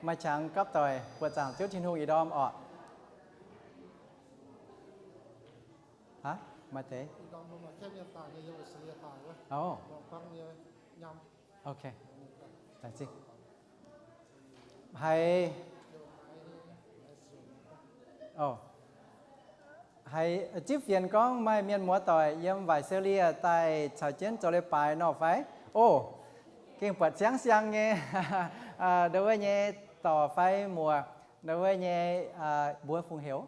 Maaih qangx gapv doic buoqc zaangc Ziouv Tin-Hungh ih ndorm orqc? Aa, maaih deix. Haiz, haiz zipv fienx gorngv maaih mienh muoz-doic yiem Waaic Sou Lieh daaih caux jienv zoux leiz-baaix nor fai? O, gengh buatc siang-siang nyei, ndau wuov nyei dorc fai muoc, ndau wuov nyei, mbuo fungx heuc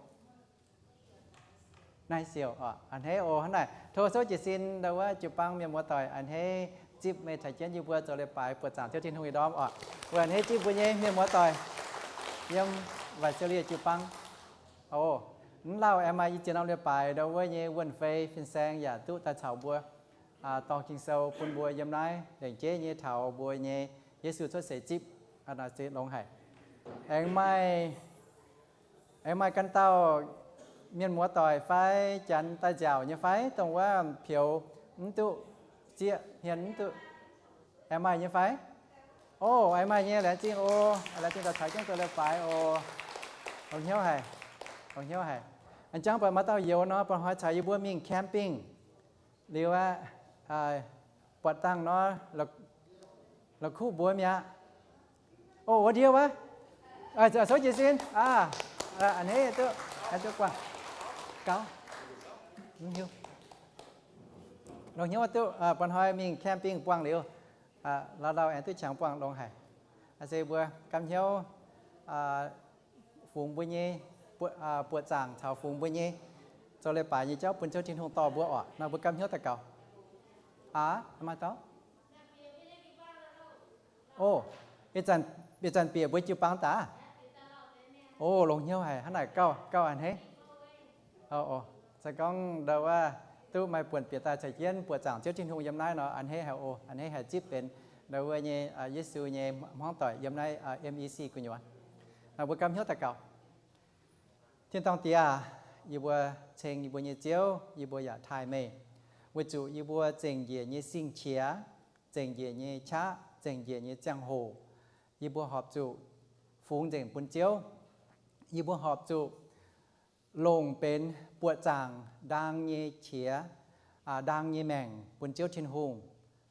Naaiv siouc, a'hneiv oc. Hnangv naaic, tov souv jiez sin ndau wuov jiu-baang mienh muoz-doic a'hneiv zipv meih caux jienv yie mbuo zoux leiz-baaix buoqc zaangc Ziouv Tin-Hungh ih ndorm oc. Weic a'hneiv zipv mbuo nyei mienh muoz-doic yiem Waaic Sou Lieh jiu-baang. O, mv lauh aengx maaih i ziex norm leiz-baaix ndau wuov nyei wuonh fei fin-saeng yaac duqv daaih caux mbuo dorh Ging-Sou bun mbuo yiem naaiv lengc jeiv nyei taux mbuo nyei Yesu cuotv seix zipv. Naaiv se longx haic. Aengx maaih, aengx maaih ganh dauh mienh muoz-doic fai janx daaih nziaauc nyei fai, dongh wuov pioux mv duqv zieqv hmien mv duqv, aengx maaih nyei fai? O, aengx maaih nyei, laengz zingh oc. Laengz zingh daaih caux jienv zoux leiz-baaix oc. Longx hnyouv haic, longx hnyouv haic. A'jangv buatc maaih dauh youz nor, buatc hnoi caux yie mbuo mingh camping liuz aqv, buatc dangh nor, la'kuqv mbuox mi'aqv. O, wuov ndiev wuov, souv jiez sin, a'hneiv duqv, duqv buangh gauv. Longx hnyouv duqv buatc hnoi mingh camping buangh liuz, lauh lauh aengx duqv qangx buangh longx haic. Se mbuo gapv hnyouv fungx mbuo nyei buoqc zaangc caux fungx mbuo nyei zoux leiz-baaix nyei jauv bun Ziouv Tin-Hungh dorh mbuo orqc. Nor mbuo gapv hnyouv daux gaux. Aa, maaih dauh? O, ih zanc bieqc mbuo jiu-baang daaih. O, longx hnyouv haic, hnangv naaic gauh, gauh a'hneiv. O, se gorngv ndau wuov duqv maaih buonc bieqc daaih caux jienv buoqc zaangc Ziouv Tin-Hungh yiem naaiv nor, a'hneiv haic oc. A'hneiv haic zipv benx ndau wuov nyei Yesu nyei hmuangv doic yiem naaiv M E C gu'nyuoz. Mbuo gapv hnyouv daux gaux. Tin-dorngh Diex, yie mbuo ceng yie mbuo nyei Ziouv, yie mbuo yaac taaih meih, weic zuqc yie mbuo zengc njiec nyei sing-qiex, zengc njiec nyei qaqv, zengc njiec nyei ziangh hoc, yie mbuo horpc zuqc fungx nzengc bun Ziouv. Yie mbuo horpc zuqc longc benx buoqc zaangc ndaang nyei qiex, ndaang nyei maengc bun Ziouv Tin-Hungh.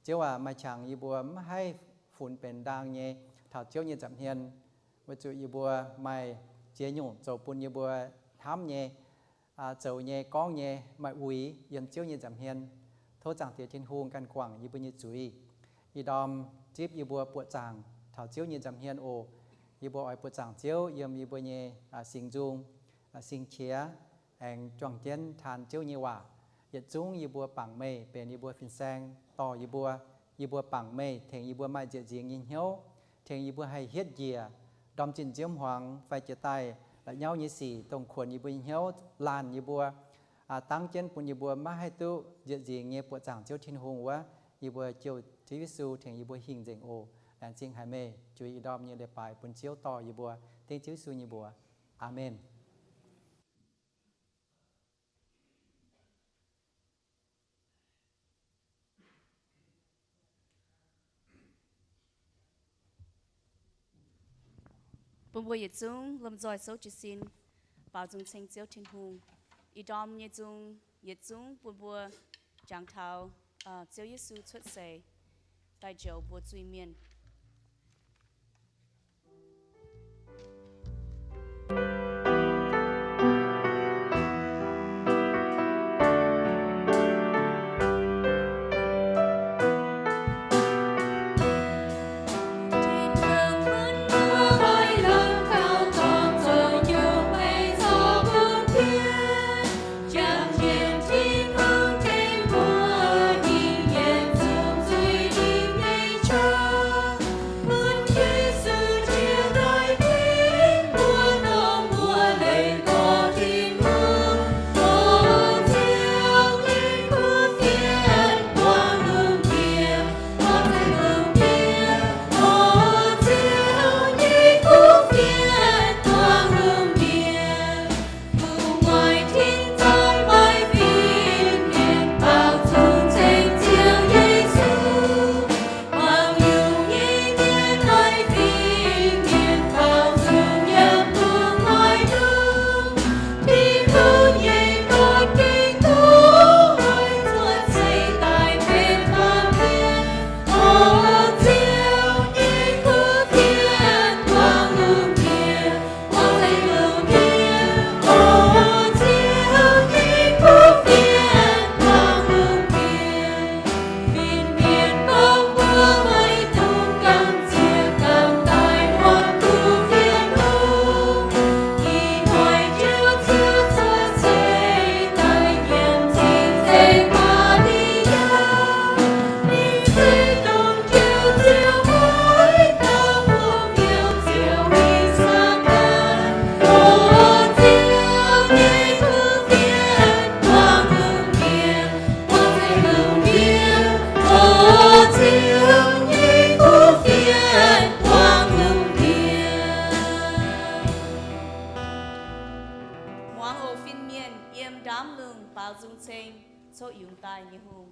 Ziouv aac, maaih qangx yie mbuo maiv haih funx benx ndaang nyei taux Ziouv nyei nza'hmien, weic zuqc yie mbuo maaih ziex nyungc zoux bun yie mbuo hnamv nyei, zoux nyei, gorngv nyei maaih uix yiem Ziouv nyei nza'hmien. Tov Zaangc Diex Tin-Hungh ganh guangc yie mbuo nyei zuiz. Ih ndorm zipv yie mbuo buoqc zaangc taux Ziouv nyei nza'hmien oc. Yie mbuo oix buoqc zaangc Ziouv yiem yie mbuo nyei singx nzung, sing-qiex, aengx juangc jienv taan Ziouv nyei waac. Yietc zungv yie mbuo bangc meih benx yie mbuo fin-saeng dorh yie mbuo. Yie mbuo bangc meih tengx yie mbuo maaih nzieqc nzingx nyei hnyouv, tengx yie mbuo haih hietv njiec ndorm zinh nziouv hmuangx fai jiex daaih la'nyauv nyei sic dongh kuonx yie mbuo nyei hnyouv, laanh yie mbuo, dangv jienv bun yie mbuo maiv haih duqv nzieqc nzingx nyei buoqc zaangc Ziouv Tin-Hungh wuov. Yie mbuo jouh Ziouv Yesu tengx yie mbuo hingh nzengc oc. Laengz zingh haic meih juix ih ndorm nyei leiz-baaix bun Ziouv dorh yie mbuo. Dengv Ziouv Yesu nyei mbuox, aamen. Bun mbuo yietc zungv lomh nzoih souv jiez sin, baaux nzung ceng Ziouv Tin-Hungh. Ih ndorm nyei nzung yietc zungv bun mbuo jangx taux Ziouv Yesu cuotv seix daaih njoux mbuo zuiz-mienh. Hnamv lungh baaux nzung ceng, coqv yungz daaih nyei Hungh.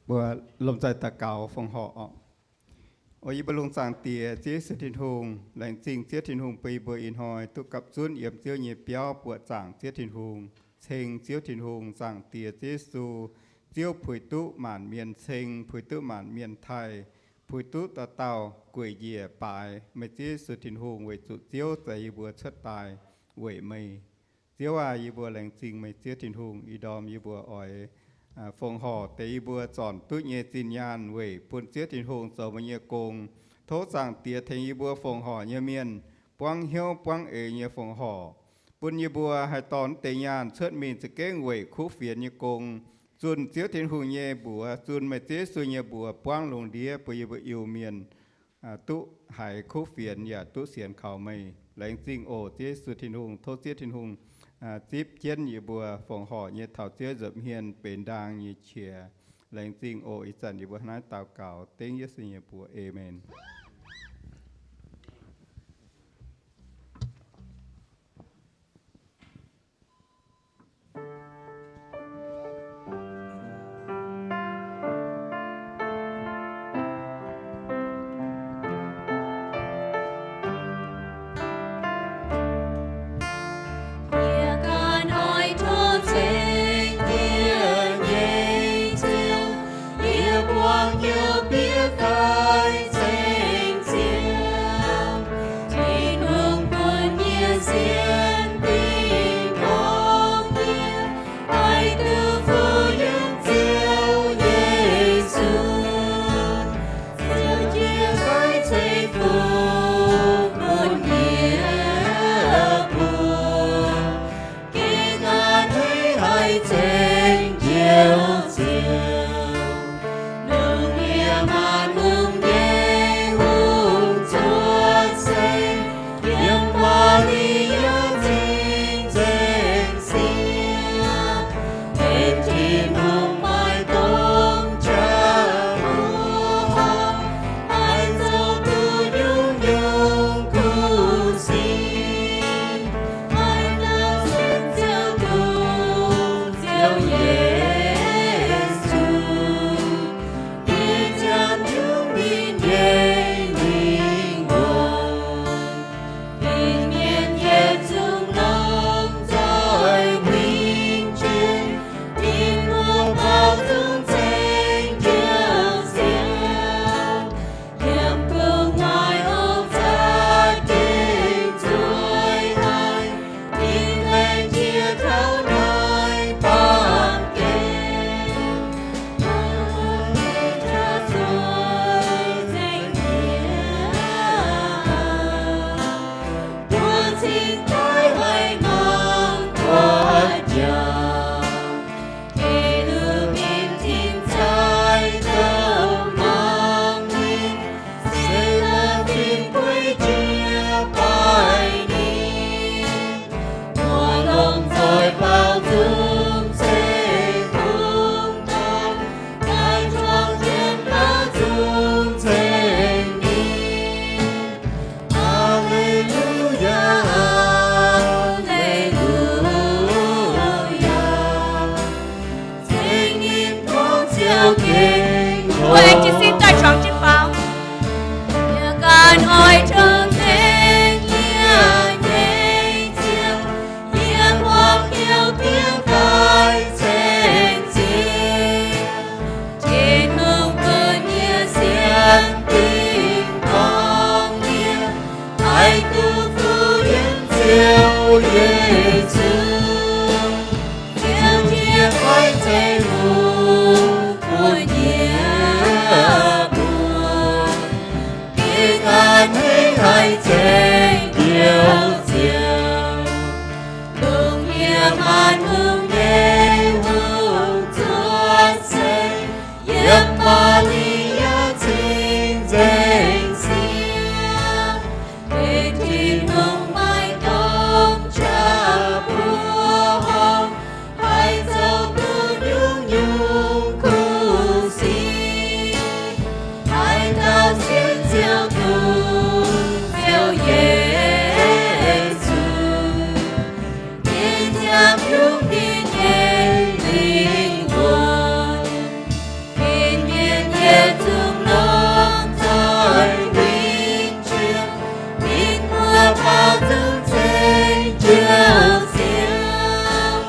Mbuo lomh nzoih daux gaux fongc horc oc. O yie mbuo lungh zaangc Diex, Ziouv Yesu Tin-Hungh, laengz zingh Ziouv Tin-Hungh bun yie mbuo ih hnoi duqv gapv zunv yiem Ziouv nyei biauv buoqc zaangc Ziouv Tin-Hungh, ceng Ziouv Tin-Hungh. Zaangc Diex Ziouv Yesu, Ziouv puix duqv maanc mienh ceng, puix duqv maanc mienh taaih, puix duqv dauh dauh gueic njiec baaix meih Ziouv Yesu Tin-Hungh weic zuqc Ziouv zeix yie mbuo cuotv daaih weic meih. Ziouv aah! Yie mbuo laengz zingh meih Ziouv Tin-Hungh. Ih ndorm yie mbuo oix fongc horc deix yie mbuo zornc duqv nyei zinh nyaanh weic bun Ziouv Tin-Hungh zoux meih nyei gong. Tov Zaangc Diex tengx yie mbuo fongc horc nyei mienh buangv hnyouv buangv eix nyei fongc horc, bun yie mbuo haih dorh deix nyaanh cuotv mingh za'gengh weic kuv fienx nyei gong, zunh Ziouv Tin-Hungh nyei mbuox, zunh meih Ziouv Yesu nyei mbuox buangv lungh ndiev bun yie mbuo Iu-Mienh duqv haiz kuv fienx yaac duqv sienx kaux meih. Laengz zingh oc Ziouv Yesu Tin-Hungh. Tov Ziouv Tin-Hungh zipv jienv yie mbuo fongc horc nyei taux Ziouv nza'hmien benx ndaang nyei qiex. Laengz zingh oc. Ih zanc yie mbuo hnangv naaiv daux gaux dengv Yesu nyei mbuox. Aamen. Yie ganh oix tov ceng yie nyei Ziouv, yie buangh hnyouv bieqc daaih ceng Ziouv. Tin-Hungh bun yie sienx dingc gorngv yie haih duqv fuqv yiem Ziouv Yesu. Ziouv jiez daaih ceix fuqv bun yie mbuo. Gengh a'hneiv haih ceng Njoux Ziouv, longc yie maanc hungh nyei hungh cuotv seix, yiem Maa^li^yaa cing-nzengc sieqv, tengx Tin-Hungh maaih dongh jaax mbuo haih zoux duqv nyungc-nyungc kuv sic. Haih dauh sienx Ziouv dongh Ziouv Yesu, yie ziangh hnyouv ninh nyei lingh wuonh. Fin-mienh yietc zungv longc nzoih huingx jiex, ninh mbuo baaux nzung ceng Njoux Ziouv. Yiem gu'nguaaic hlo zaqc gengh zueiz haic, ninh laengz jiex taux naaiv baamh gen. Mbuo cingx daaih haih mangc buatc jangx. Ke^lu^mbim cingx daaih douc mangc ninh, se^laa^fim gueiv jiex baaic ninh. Mbuo longc nzoih baaux nzung ceng bungx dorngx, daaih juangc jienv baaux nzung ceng ninh. Aa^le^lu^yaa, aa^le^lu^yaa. Ceng ninh gorngv Ziouv gengh. Mbuo aengx jiez sin daaih juangc jienv faaux. Yie ganh oix tov ceng yie nyei Ziouv, yie buangh hnyouv bieqc daaih ceng Ziouv. Tin-Hungh bun yie sienx dingc gorngv yie haih duqv fuqv yiem Ziouv Yesu. Ziouv jiez daaih ceix fuqv bun yie mbuo. Gengh a'hneiv haih ceng Njoux Ziouv, longc yie maanc hungh nyei hungh cuotv seix, yiem Maa^li^yaa cing-nzengc sieqv, benx Tin-Hungh maaih dongh jaax mbuo horngh, haih zoux duqv nyungc-nyungc kuv sic. Haih dauh sienx Ziouv dongh Ziouv Yesu, ninh ziangh hnyouv ninh nyei lingh wuonh. Fin-mienh yietc zungv longc nzoih huingx jiex, ninh mbuo baaux nzung ceng Njoux Ziouv.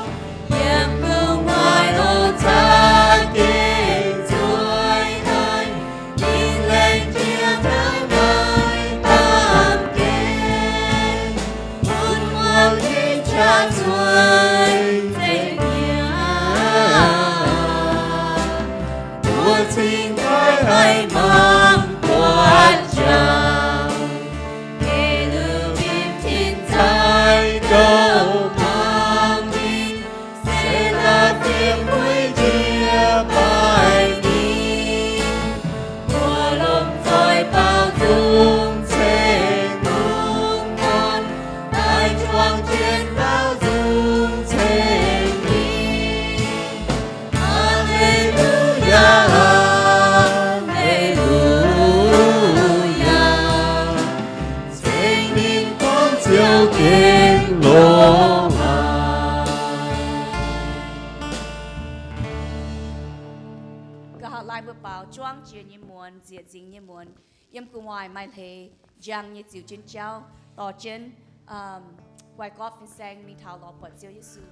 Yiem gu'nguaaic hlo zaqc gengh zueiz haic, ninh laengz jiex taux naaiv baamh gen, bun muangx nyei jaax zueiz nzengc mi'aqv. Mbuo cingx daaih haih mangc buatc jangx. Ke^lu^mbim cingx daaih douc mangc ninh, se^laa^fim gueiv jiex baaic ninh. Mbuo lomh nzoih baaux nzung ceng bungx dorngx, daaih juangc jienv baaux nzung juangv jiex nyei muonz, nzieqc nzingx nyei muonz, yiem gu'nguaaic maaih hleix njang nyei ziux jienv jauv, dorh jienv guai gorqv fin-saeng mingh taux lorz buatc Ziouv Yesu.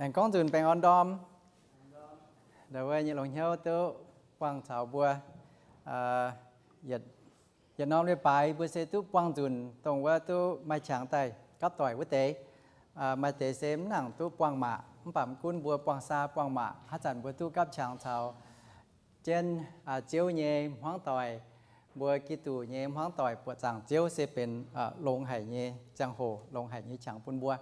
Aengx gorngv nzunc baengh orn ndorm. Ndau wuov nyei longx hnyouv duqv buangh caux mbuo. Yietc norm leiz-baaix mbuo se duqv buangh nzunc dongh wuov duqv maaih qangx daaih gapv doic wuov deix. Maaih deix se mv nangc duqv buangh maac, mv baac mv gunv mbuo buangh saa buangh maac, haaix zanc mbuo duqv gapv qangx caux jienv Ziouv nyei hmuangv doic, mbuo Giduc nyei hmuangv doic buoqc zaangc Ziouv se benx longx haic nyei ziangh hoc, longx haic nyei qangx bun mbuo.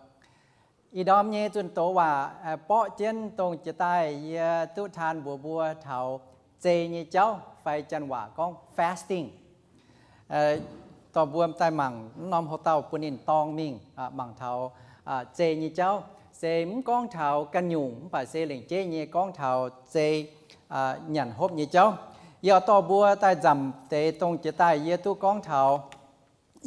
Ih ndorm nyei zunh doz waac borqv jienv dongh jiex daaih yie duqv taan mbuox mbuo taux zei nyei jauv fai Janx waac gorngv fasting. Dorh mbuo daaih mangc norm houx-dauh bun ninh dorngh mingh mangc taux zei nyei jauv. Se mv gorngv taux ganh nyungc mv baac se lengc jeiv nyei gorngv taux zei nyanc hopv nyei jauv. Yie dorh mbuo daaih nzamc deix dongh jiex daaih yie duqv gorngv taux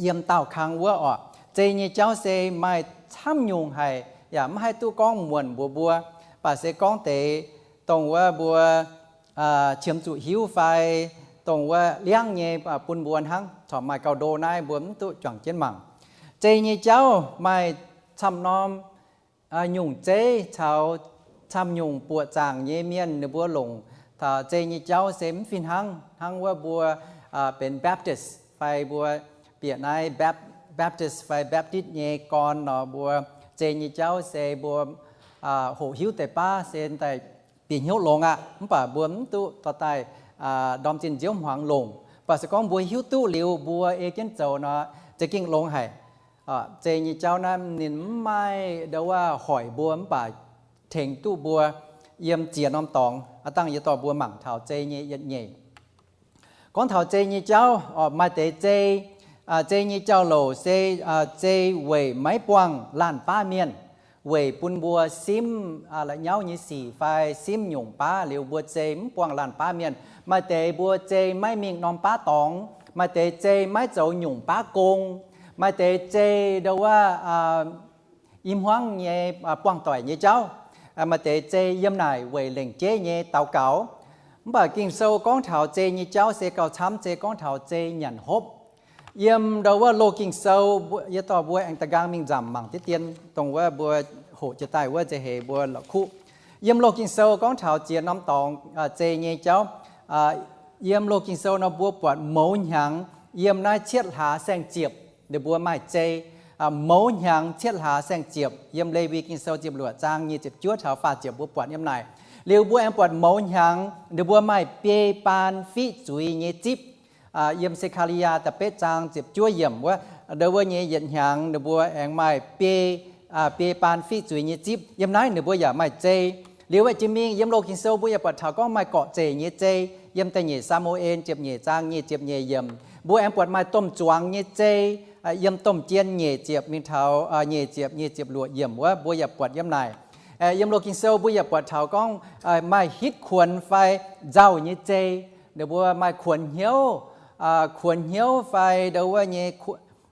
yiem daauh kang wuov orqc. Zei nyei jauv se maaih camv nyungc haic, yaac maiv haih duqv gorngv muonc mbuox mbuo, mv baac se gorngv deix dongh wuov mbuo qiemx zuqc hiuv fai dongh wuov liangv nyei bun mbuo hnangv. Corc maaih gauh ndo naaiv mbuo mv duqv juangc jienv mangc. Zei nyei jauv maaih camv norm nyungc zeiv caux camv nyungc buoqc zaangc nyei mienh ninh mbuo longc taux zei nyei jauv se mv fih hnangv. Hnangv wuov mbuo benx Baptist fai mbuo bieqc naaiv Baptist fai Baptist nyei gorn nor, mbuo zei nyei jauv se mbuo hoqc hiuv deix baav se daaih bieqc hnyouv longx aqv, mv baac mbuo mv duqv dorh daaih ndorm zinh nziouv hmuangx longc. Mv baac se gorngv mbuo hiuv duqv liuz mbuo ei jienv zoux nor, za'gengh longx haic. Zei nyei jauv naaiv ninh mv maaih ndo wuov hoic mbuo, mv baac tengx duqv mbuo yiem ziex norm dorngx. Aav dangh yie dorh mbuo mangc taux zei nyei yietc nyeic. Gorngv taux zei nyei jauv, maaih deix zei, zei nyei jauv-louc se zei weic maiv buangh laanh baav mienh, weic bun mbuo simv la'nyauv nyei sic fai simv nyungc baav liuz mbuo zei mv buangh laanh baav mienh. Maaih deix mbuo zei maiv mingh norm baav dorngx, maaih deix zei maiv zoux nyungc baav gong, maaih deix zei ndo wuov i hmuangv nyei buangh doic nyei jauv, maaih deix zei yiem naaic weic lengc jeiv nyei daux gaux. Mv baac Ging-Sou gorngv taux zei nyei jauv se gauh camv se gorngv taux zei nyanc hopv. Yiem ndo wuov Loz-Ging-Sou, yie dorh mbuo aengx da'nqaang mingh nzamc mangc diqv dien, dongh wuov mbuo hoqc jiex daaih wuov nza'heix mbuo la'kuqv. Yiem Loz-Ging-Sou gorngv taux ziex norm dorngx zei nyei jauv. Yiem Loz-Ging-Sou nor mbuo buatc mouz hnyangx yiem naaiv cietv hlaax saeng-ziepc ninh mbuo maaih zei. Mouz hnyangx cietv hlaax saeng-ziepc yiem Lewi Ging-Sou ziepc luoqc zaang nyic ziepc juov taux faah ziepc mbuo buatc yiem naaic. Liuz mbuo aengx buatc mouz hnyangx ninh mbuo maaih biei baan fiqv zuiz nyei zipv. Yiem Se^kaa^li^yaa da'betv zaang ziepc juov yiemc wuov, ndo wuov nyei yietc hnyangx ninh mbuo aengx maaih biei, biei baan fiqv zuiz nyei zipv. Yiem naaiv ninh mbuo yaac maaih zei. Liuz aeqv, jiex mingh yiem Loz-Ging-Sou mbuo yaac buatc taux gorngv maaih gorqv-zeic nyei zei. Yiem da'nyeic Saa^mu^en ziepc nyeic zaang nyic ziepc nyeic yiemc, mbuo aengx buatc maaih domh zuangx nyei zei. Yiem domh jien nyeic ziepc mingh taux nyeic ziepc, nyic ziepc luoqc yiemc wuov, mbuo yaac buatc yiem naaic. Yiem Loz-Ging-Sou mbuo yaac buatc taux gorngv maaih hitv kuonx fai nzauh nyei zei. Ninh mbuo maaih kuonx hnyouv, kuonx hnyouv fai ndo wuov nyei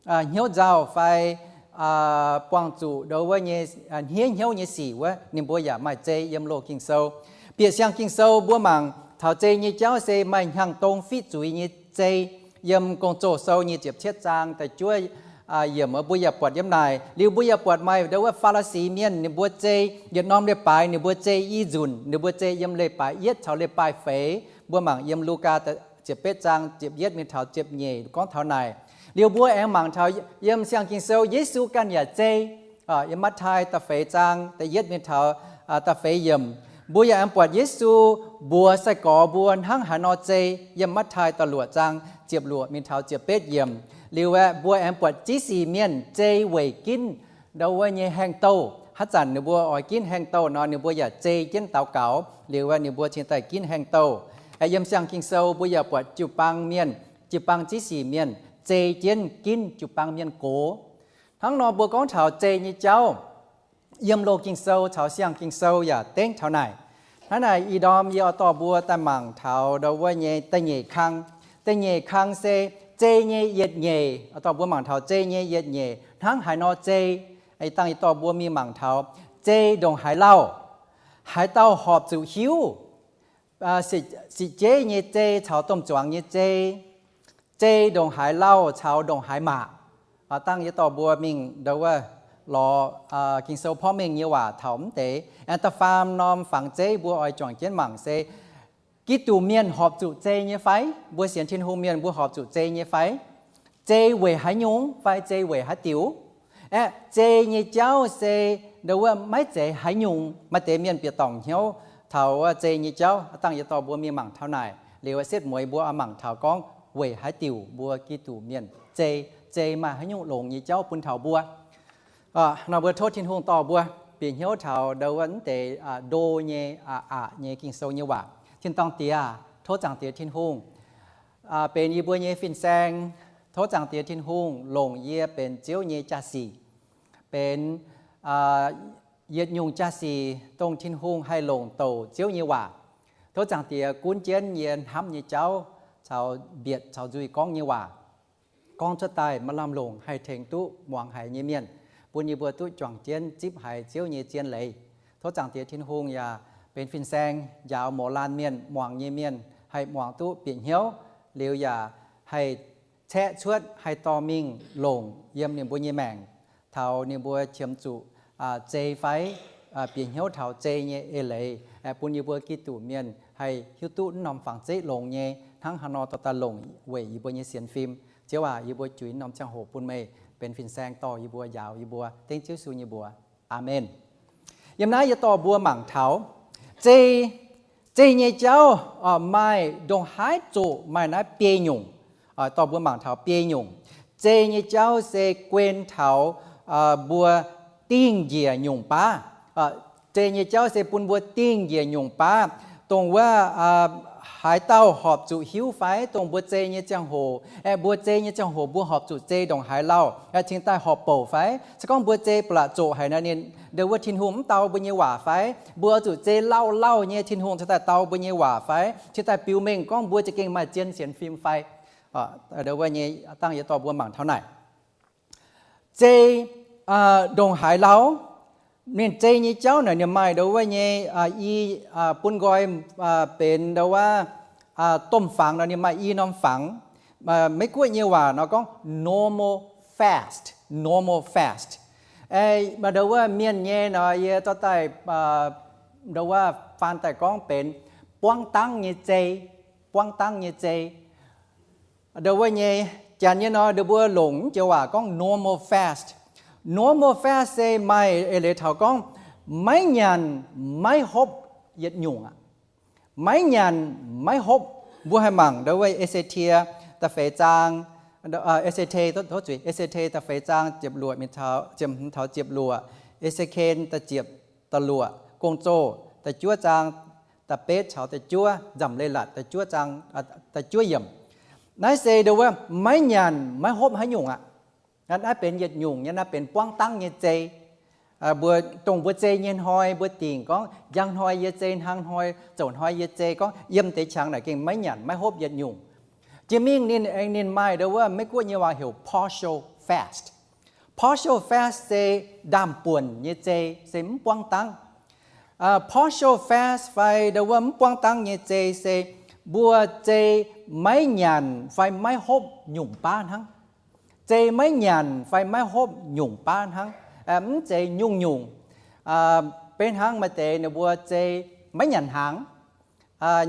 hnyouv nzauh fai buangh zuqc ndo wuov nyei hniev hnyouv nyei sic wuov, ninh mbuo yaac maaih zei yiem Loz-Ging-Sou. Bieqc siang Ging-Sou mbuo mangc taux zei nyei jauv se maaih hnyangx-dong fiqv zuiz nyei zei. Yiem Gong-Zoh Sou nyic ziepc cietv zaang da'juov yiemc mbuo yaac buatc yiem naaic. Liuz mbuo yaac buatc maaih ndo wuov Faa^li^si Mienh ninh mbuo zei yietc norm leiz-baaix ninh mbuo zei i nzunc, ninh mbuo zei yiem leiz-baaix yietv caux leiz-baaix feix. Mbuo mangc yiem Lugaa ziepc betv zaang ziepc yietv mingh taux ziepc nyeic gorngv taux naaic. Liuz mbuo aengx mangc taux yiem siang Ging-Sou Yesu ganh yaac zei. Yiem Matv^tai da'feix zaang da'yietv mingh taux da'feix yiemc, mbuo yaac aengx buatc Yesu mbuox sai-gorx mbuo hnangv haaix nor zei. Yiem Matv^tai da'luoqc zaang ziepc luoqc mingh taux ziepc betv yiemc. Liuz aeqv, mbuo aengx buatc Ziv Sic Mienh zei weic ginv ndo wuov nyei haengh douh. Haaix zanc ninh mbuo oix ginv haengh douh nor, ninh mbuo yaac zei jienv daux gaux. Liuz aeqv, ninh mbuo cingx daaih ginv haengh douh. Aeqv, yiem siang Ging-Sou mbuo yaac buatc jiu-baang mienh, jiu-baang Ziv Sic Mienh zei jienv ginv jiu-baang mienh gox. Hnangv nor mbuo gorngv taux zei nyei jauv, yiem Loz-Ging-Sou caux siang Ging-Sou yaac dengv taux naaic. Hnangv naaic ih ndorm yie oix dorh mbuo daaih mangc taux ndo wuov nyei da'nyeic kang. Da'nyeic kang se zei nyei yietc nyeic. Oix dorh mbuo mangc taux zei nyei yietc nyeic hnangv haaix nor zei. Ih dangh yie dorh mbuo mingh mangc taux zei ndongc haaix lauh, haaix dauh horpc zuqc hiuv, sic jeiv nyei zei caux domh zuangx nyei zei, zei ndongc haaix lauh caux ndongc haaix maac. Dangh yie dorh mbuo mingh ndo wuov lorz Ging-Sou porv mengh nyei waac taux mv deix. Aengx da'faam norm fangx zeiv mbuo oix juangc jienv mangc se Giduc mienh horpc zuqc zei nyei fai? Mbuo sienx Tin-Hungh mienh mbuo horpc zuqc zei nyei fai? Zei weic haaix nyungc fai zei weic haaix diuc? Aeqv, zei nyei jauv se ndo wuov maiv zeiz haaix nyungc. Maaih deix mienh bieqc dorngc hnyouv taux wuov zei nyei jauv. Dangh yie dorh mbuo mingh mangc taux naaic liuz, setv mueiz mbuo oix mangc taux gorngv weic haaix diuc mbuo Giduc mienh zei, zei maaih haaix nyungc longx nyei jauv bun taux mbuo. Nor mbuo tov Tin-Hungh dorh mbuo bieqc hnyouv taux ndo wuov mv deix ndo nyei, aqc nyei Ging-Sou nyei waac. Tin-dorngh Diex aah, tov Zaangc Diex Tin-Hungh benx yie mbuo nyei fin-saeng. Tov Zaangc Diex Tin-Hungh longc yie benx Ziouv nyei jaa-sic, benx yietc nyungc jaa-sic dongh Tin-Hungh haih longc douc Ziouv nyei waac. Tov Zaangc Diex gunv jienv yie hnamv nyei jauv caux mbietc caux nzuih gorngv nyei waac. gorngv cuotv daaih maaih lamh longc haih tengx duqv muangx haiz nyei mienh, bun yie mbuo duqv juangc jienv zipv haiz Ziouv nyei zien leiz. Tov Zaangc Diex Tin-Hungh yaac benx fin-saeng njaaux mouz laanh mienh, muangx nyei mienh haih muangx duqv bieqc hnyouv, liuz yaac haih caeqv cuotv, haih dorh mingh longc yiem ninh mbuo nyei maengc, taux ninh mbuo qiemx zuqc zei fai bieqc hnyouv taux zei nyei eix leiz, bun yie mbuo Giduc mienh haih hiuv duqv naaiv norm fangx zeiv longx nyei, hnangv haaix nor dorh daaih longc weic yie mbuo nyei sienx fim. Ziouv aac, yie mbuo juix naaiv norm ziangh hoc bun meih benx fin-saeng dorh yie mbuo, njaaux yie mbuo, dengv Ziouv Yesu nyei mbuox. Aamen. Yiem naaiv yie dorh mbuo mangc taux zei, zei nyei jauv maaih ndongc haaix zoqc maaih naaiv biei nyungc. Dorh mbuo mangc taux biei nyungc. Zei nyei jauv se guen taux mbuo dingh njiec nyungc baav. Zei nyei jauv se bun mbuo dingh njiec nyungc baav, dongh wuov haaix dauh horpc zuqc hiuv fai dongh mbuo zei nyei ziangh hoc, aeqv, mbuo zei nyei ziangh hoc mbuo horpc zuqc zei ndongc haaix lauh, aeqv, cingx daaih horpc bouc fai? Se gorngv mbuo zei ba'laqc zoqc haic nor, ninh ndau wuov Tin-Hungh mv dau mbuo nyei waac fai? Mbuo oix zuqc zei lauh lauh nyei Tin-Hungh cingx daaih dau mbuo nyei waac fai? Cingx daaih biux mengh gorngv mbuo za'gengh maaih zien sienx fim fai? Ndau wuov nyei dangh yie dorh mbuo mangc taux naaic. Zei ndongc haaix lauh, ninh zei nyei jauv naaic ninh maaih ndau wuov nyei i, bun nqoi benx ndau wuov domh fangx nor ninh maaih i norm fangx. Meiv Guoqv nyei waac nor gorngv normal fast, normal fast. Ndau wuov mienh nyei nor yie zorqv daaih ndau wuov faan daaih gorngv benx buangv dangv nyei zei, buangv dangv nyei zei. Ndau wuov nyei, Janx nyei nor ndau mbuo longc joux waac gorngv normal fast. Normal fast se maaih eix leiz taux gorngv maiv nyanc maiv hopv yietc nyungc aqv. Maiv nyanc maiv hopv. Mbuo haih mangc ndau wuov E^se^tie da'feix zaang, E^se^te, tov zuiz, E^se^te da'feix zaang ziepc luoqc mingh taux, ziepc hmz taux ziepc luoqc, E^se^ken da'ziepc da'luoqc, Gong-Zoh da'juov zaang da'betv caux da'juov, Nzamc Leiz-Latc da'juov zaang da'juov yiemc. Naaiv se ndau wuov maiv nyanc maiv hopv haaix nyungc aqv. Naaiv benx yietc nyungc nyei, naaiv benx buangv dangv nyei zei. Mbuo dongh mbuo zei nyei hnoi mbuo dingc gorngv njang hnoi yie zei, hnangv hnoi, zoux hnoi yie zei, gorngv yiem deix qangx naaic gengh maiv nyanc maiv hopv yietc nyungc. Jiex mingh ninh aengx ninh maaih ndau wuov Meiv Guoqv nyei waac heuc partial fast. Partial fast se ndaamv-buonc nyei zei, se mv buangv dangv. Partial fast fai ndau wuov mv buangv dangv nyei zei se mbuo zei maiv nyanc fai maiv hopv nyungc baav hnangv. Zei maiv nyanc fai maiv hopv nyungc baav hnangv, mv zeiz nyungc-nyungc. Beiv hnangv maaih deix ninh mbuo zei maiv nyanc hnaangx,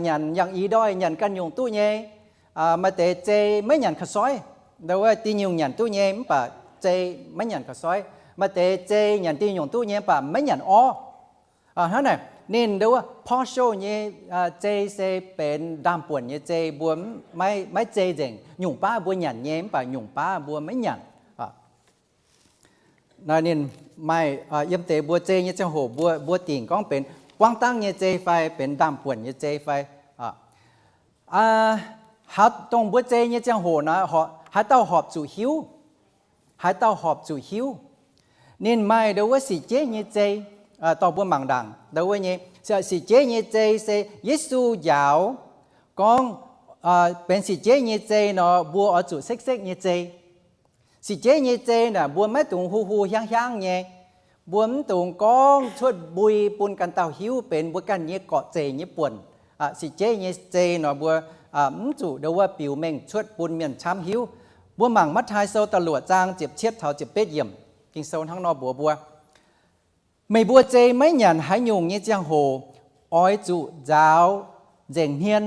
nyanc yangh i ndoih, nyanc ganh nyungc duqv nyei. Maaih deix zei maiv nyanc ka'soiv, ndau wuov diuh nyungc nyanc duqv nyei mv baac zei maiv nyanc ka'soiv. Maaih deix zei nyanc diuh nyungc duqv nyei mv baac maiv nyanc orv. Hnangv naaic ninh ndau wuov partial nyei zei se benx ndaamv-buonc nyei zei, mbuo maiv, maiv zei nzengc. Nyungc baav mbuo nyanc nyei mv baac nyungc baav mbuo maiv nyanc. Naaiv ninh maaih yiem deix mbuo zei nyei ziangh hoc mbuo, mbuo dingc gorngv benx buangv dangv nyei zei fai benx ndaamv-buonc nyei zei fai. Haaix dongh mbuo zei nyei ziangh hoc naaic, haaix dauh horpc zuqc hiuv? Haaix dauh horpc zuqc hiuv? Ninh maaih ndau wuov sic jeiv nyei zei. Dorh mbuo mangc ndaangc ndau wuov nyei sic jeiv nyei zei se Yesu njaaux gorngv benx sic jeiv nyei zei nor, mbuo oix zuqc sekv-sekv nyei zei. Sic jeiv nyei zei naaic mbuo maiv dungx hu hu hiaangv hiaangv nyei. Mbuo mv dungx gorngv cuotv mbui bun ganh dauh hiuv benx mbuo ganh nyei gorqv-zeic nyei buonc. Sic jeiv nyei zei nor mbuo mv zuqc ndau wuov biux mengh cuotv bun mienh camv hiuv. Mbuo mangc Matv^taai Sou da'luoqc zaang ziepc cietv taux ziepc betv yiemc. Ging-Sou hnangv nor mbuox mbuo, meih mbuo zei maiv nyanc haaix nyungc nyei ziangh hoc, oix zuqc nzaaux nzengc hmien,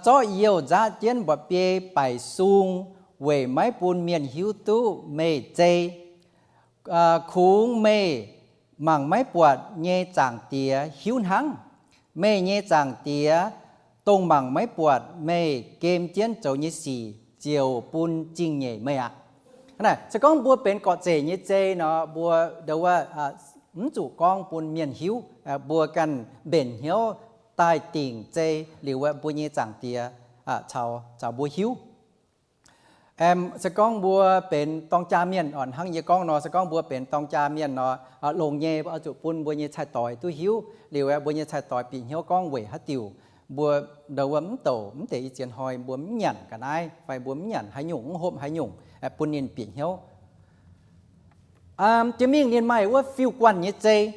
zorqv youh nzaqv jienv mba'biei baaic sung, weic maiv bun mienh hiuv duqv meih zei. Kungx meih mangc maiv buatc nyei Zaangc Diex hiuv hnangv. Meih nyei Zaangc Diex, dongh mangc maiv buatc meih gem jienv zoux nyei sic, ziouc bun zingh nyeic meih aqv. Naaic se gorngv mbuo benx gorqv-zeic nyei zei nor, mbuo ndau wuov mv zuqc gorngv bun mienh hiuv. Mbuo ganh mbenc hnyouv daaih dingc zei liuz, mbuo nyei Zaangc Diex caux, caux mbuo hiuv. Se gorngv mbuo benx dorng jaa mienh, hnangv yie gorngv nor, se gorngv mbuo benx dorng jaa mienh nor, longx nyei oix zuqc bun mbuo nyei cai-doix duqv hiuv liuz, mbuo nyei cai-doix bieqc hnyouv gorngv weic haaix diuc mbuo ndau wuov mv douc mv deix i ziex hnoi mbuo mv nyanc ga'naaiv fai mbuo mv nyanc haaix nyungc, mv hopv haaix nyungc bun ninh bieqc hnyouv. Jiex mingh ninh maaih wuov fiuv-guanh nyei zei.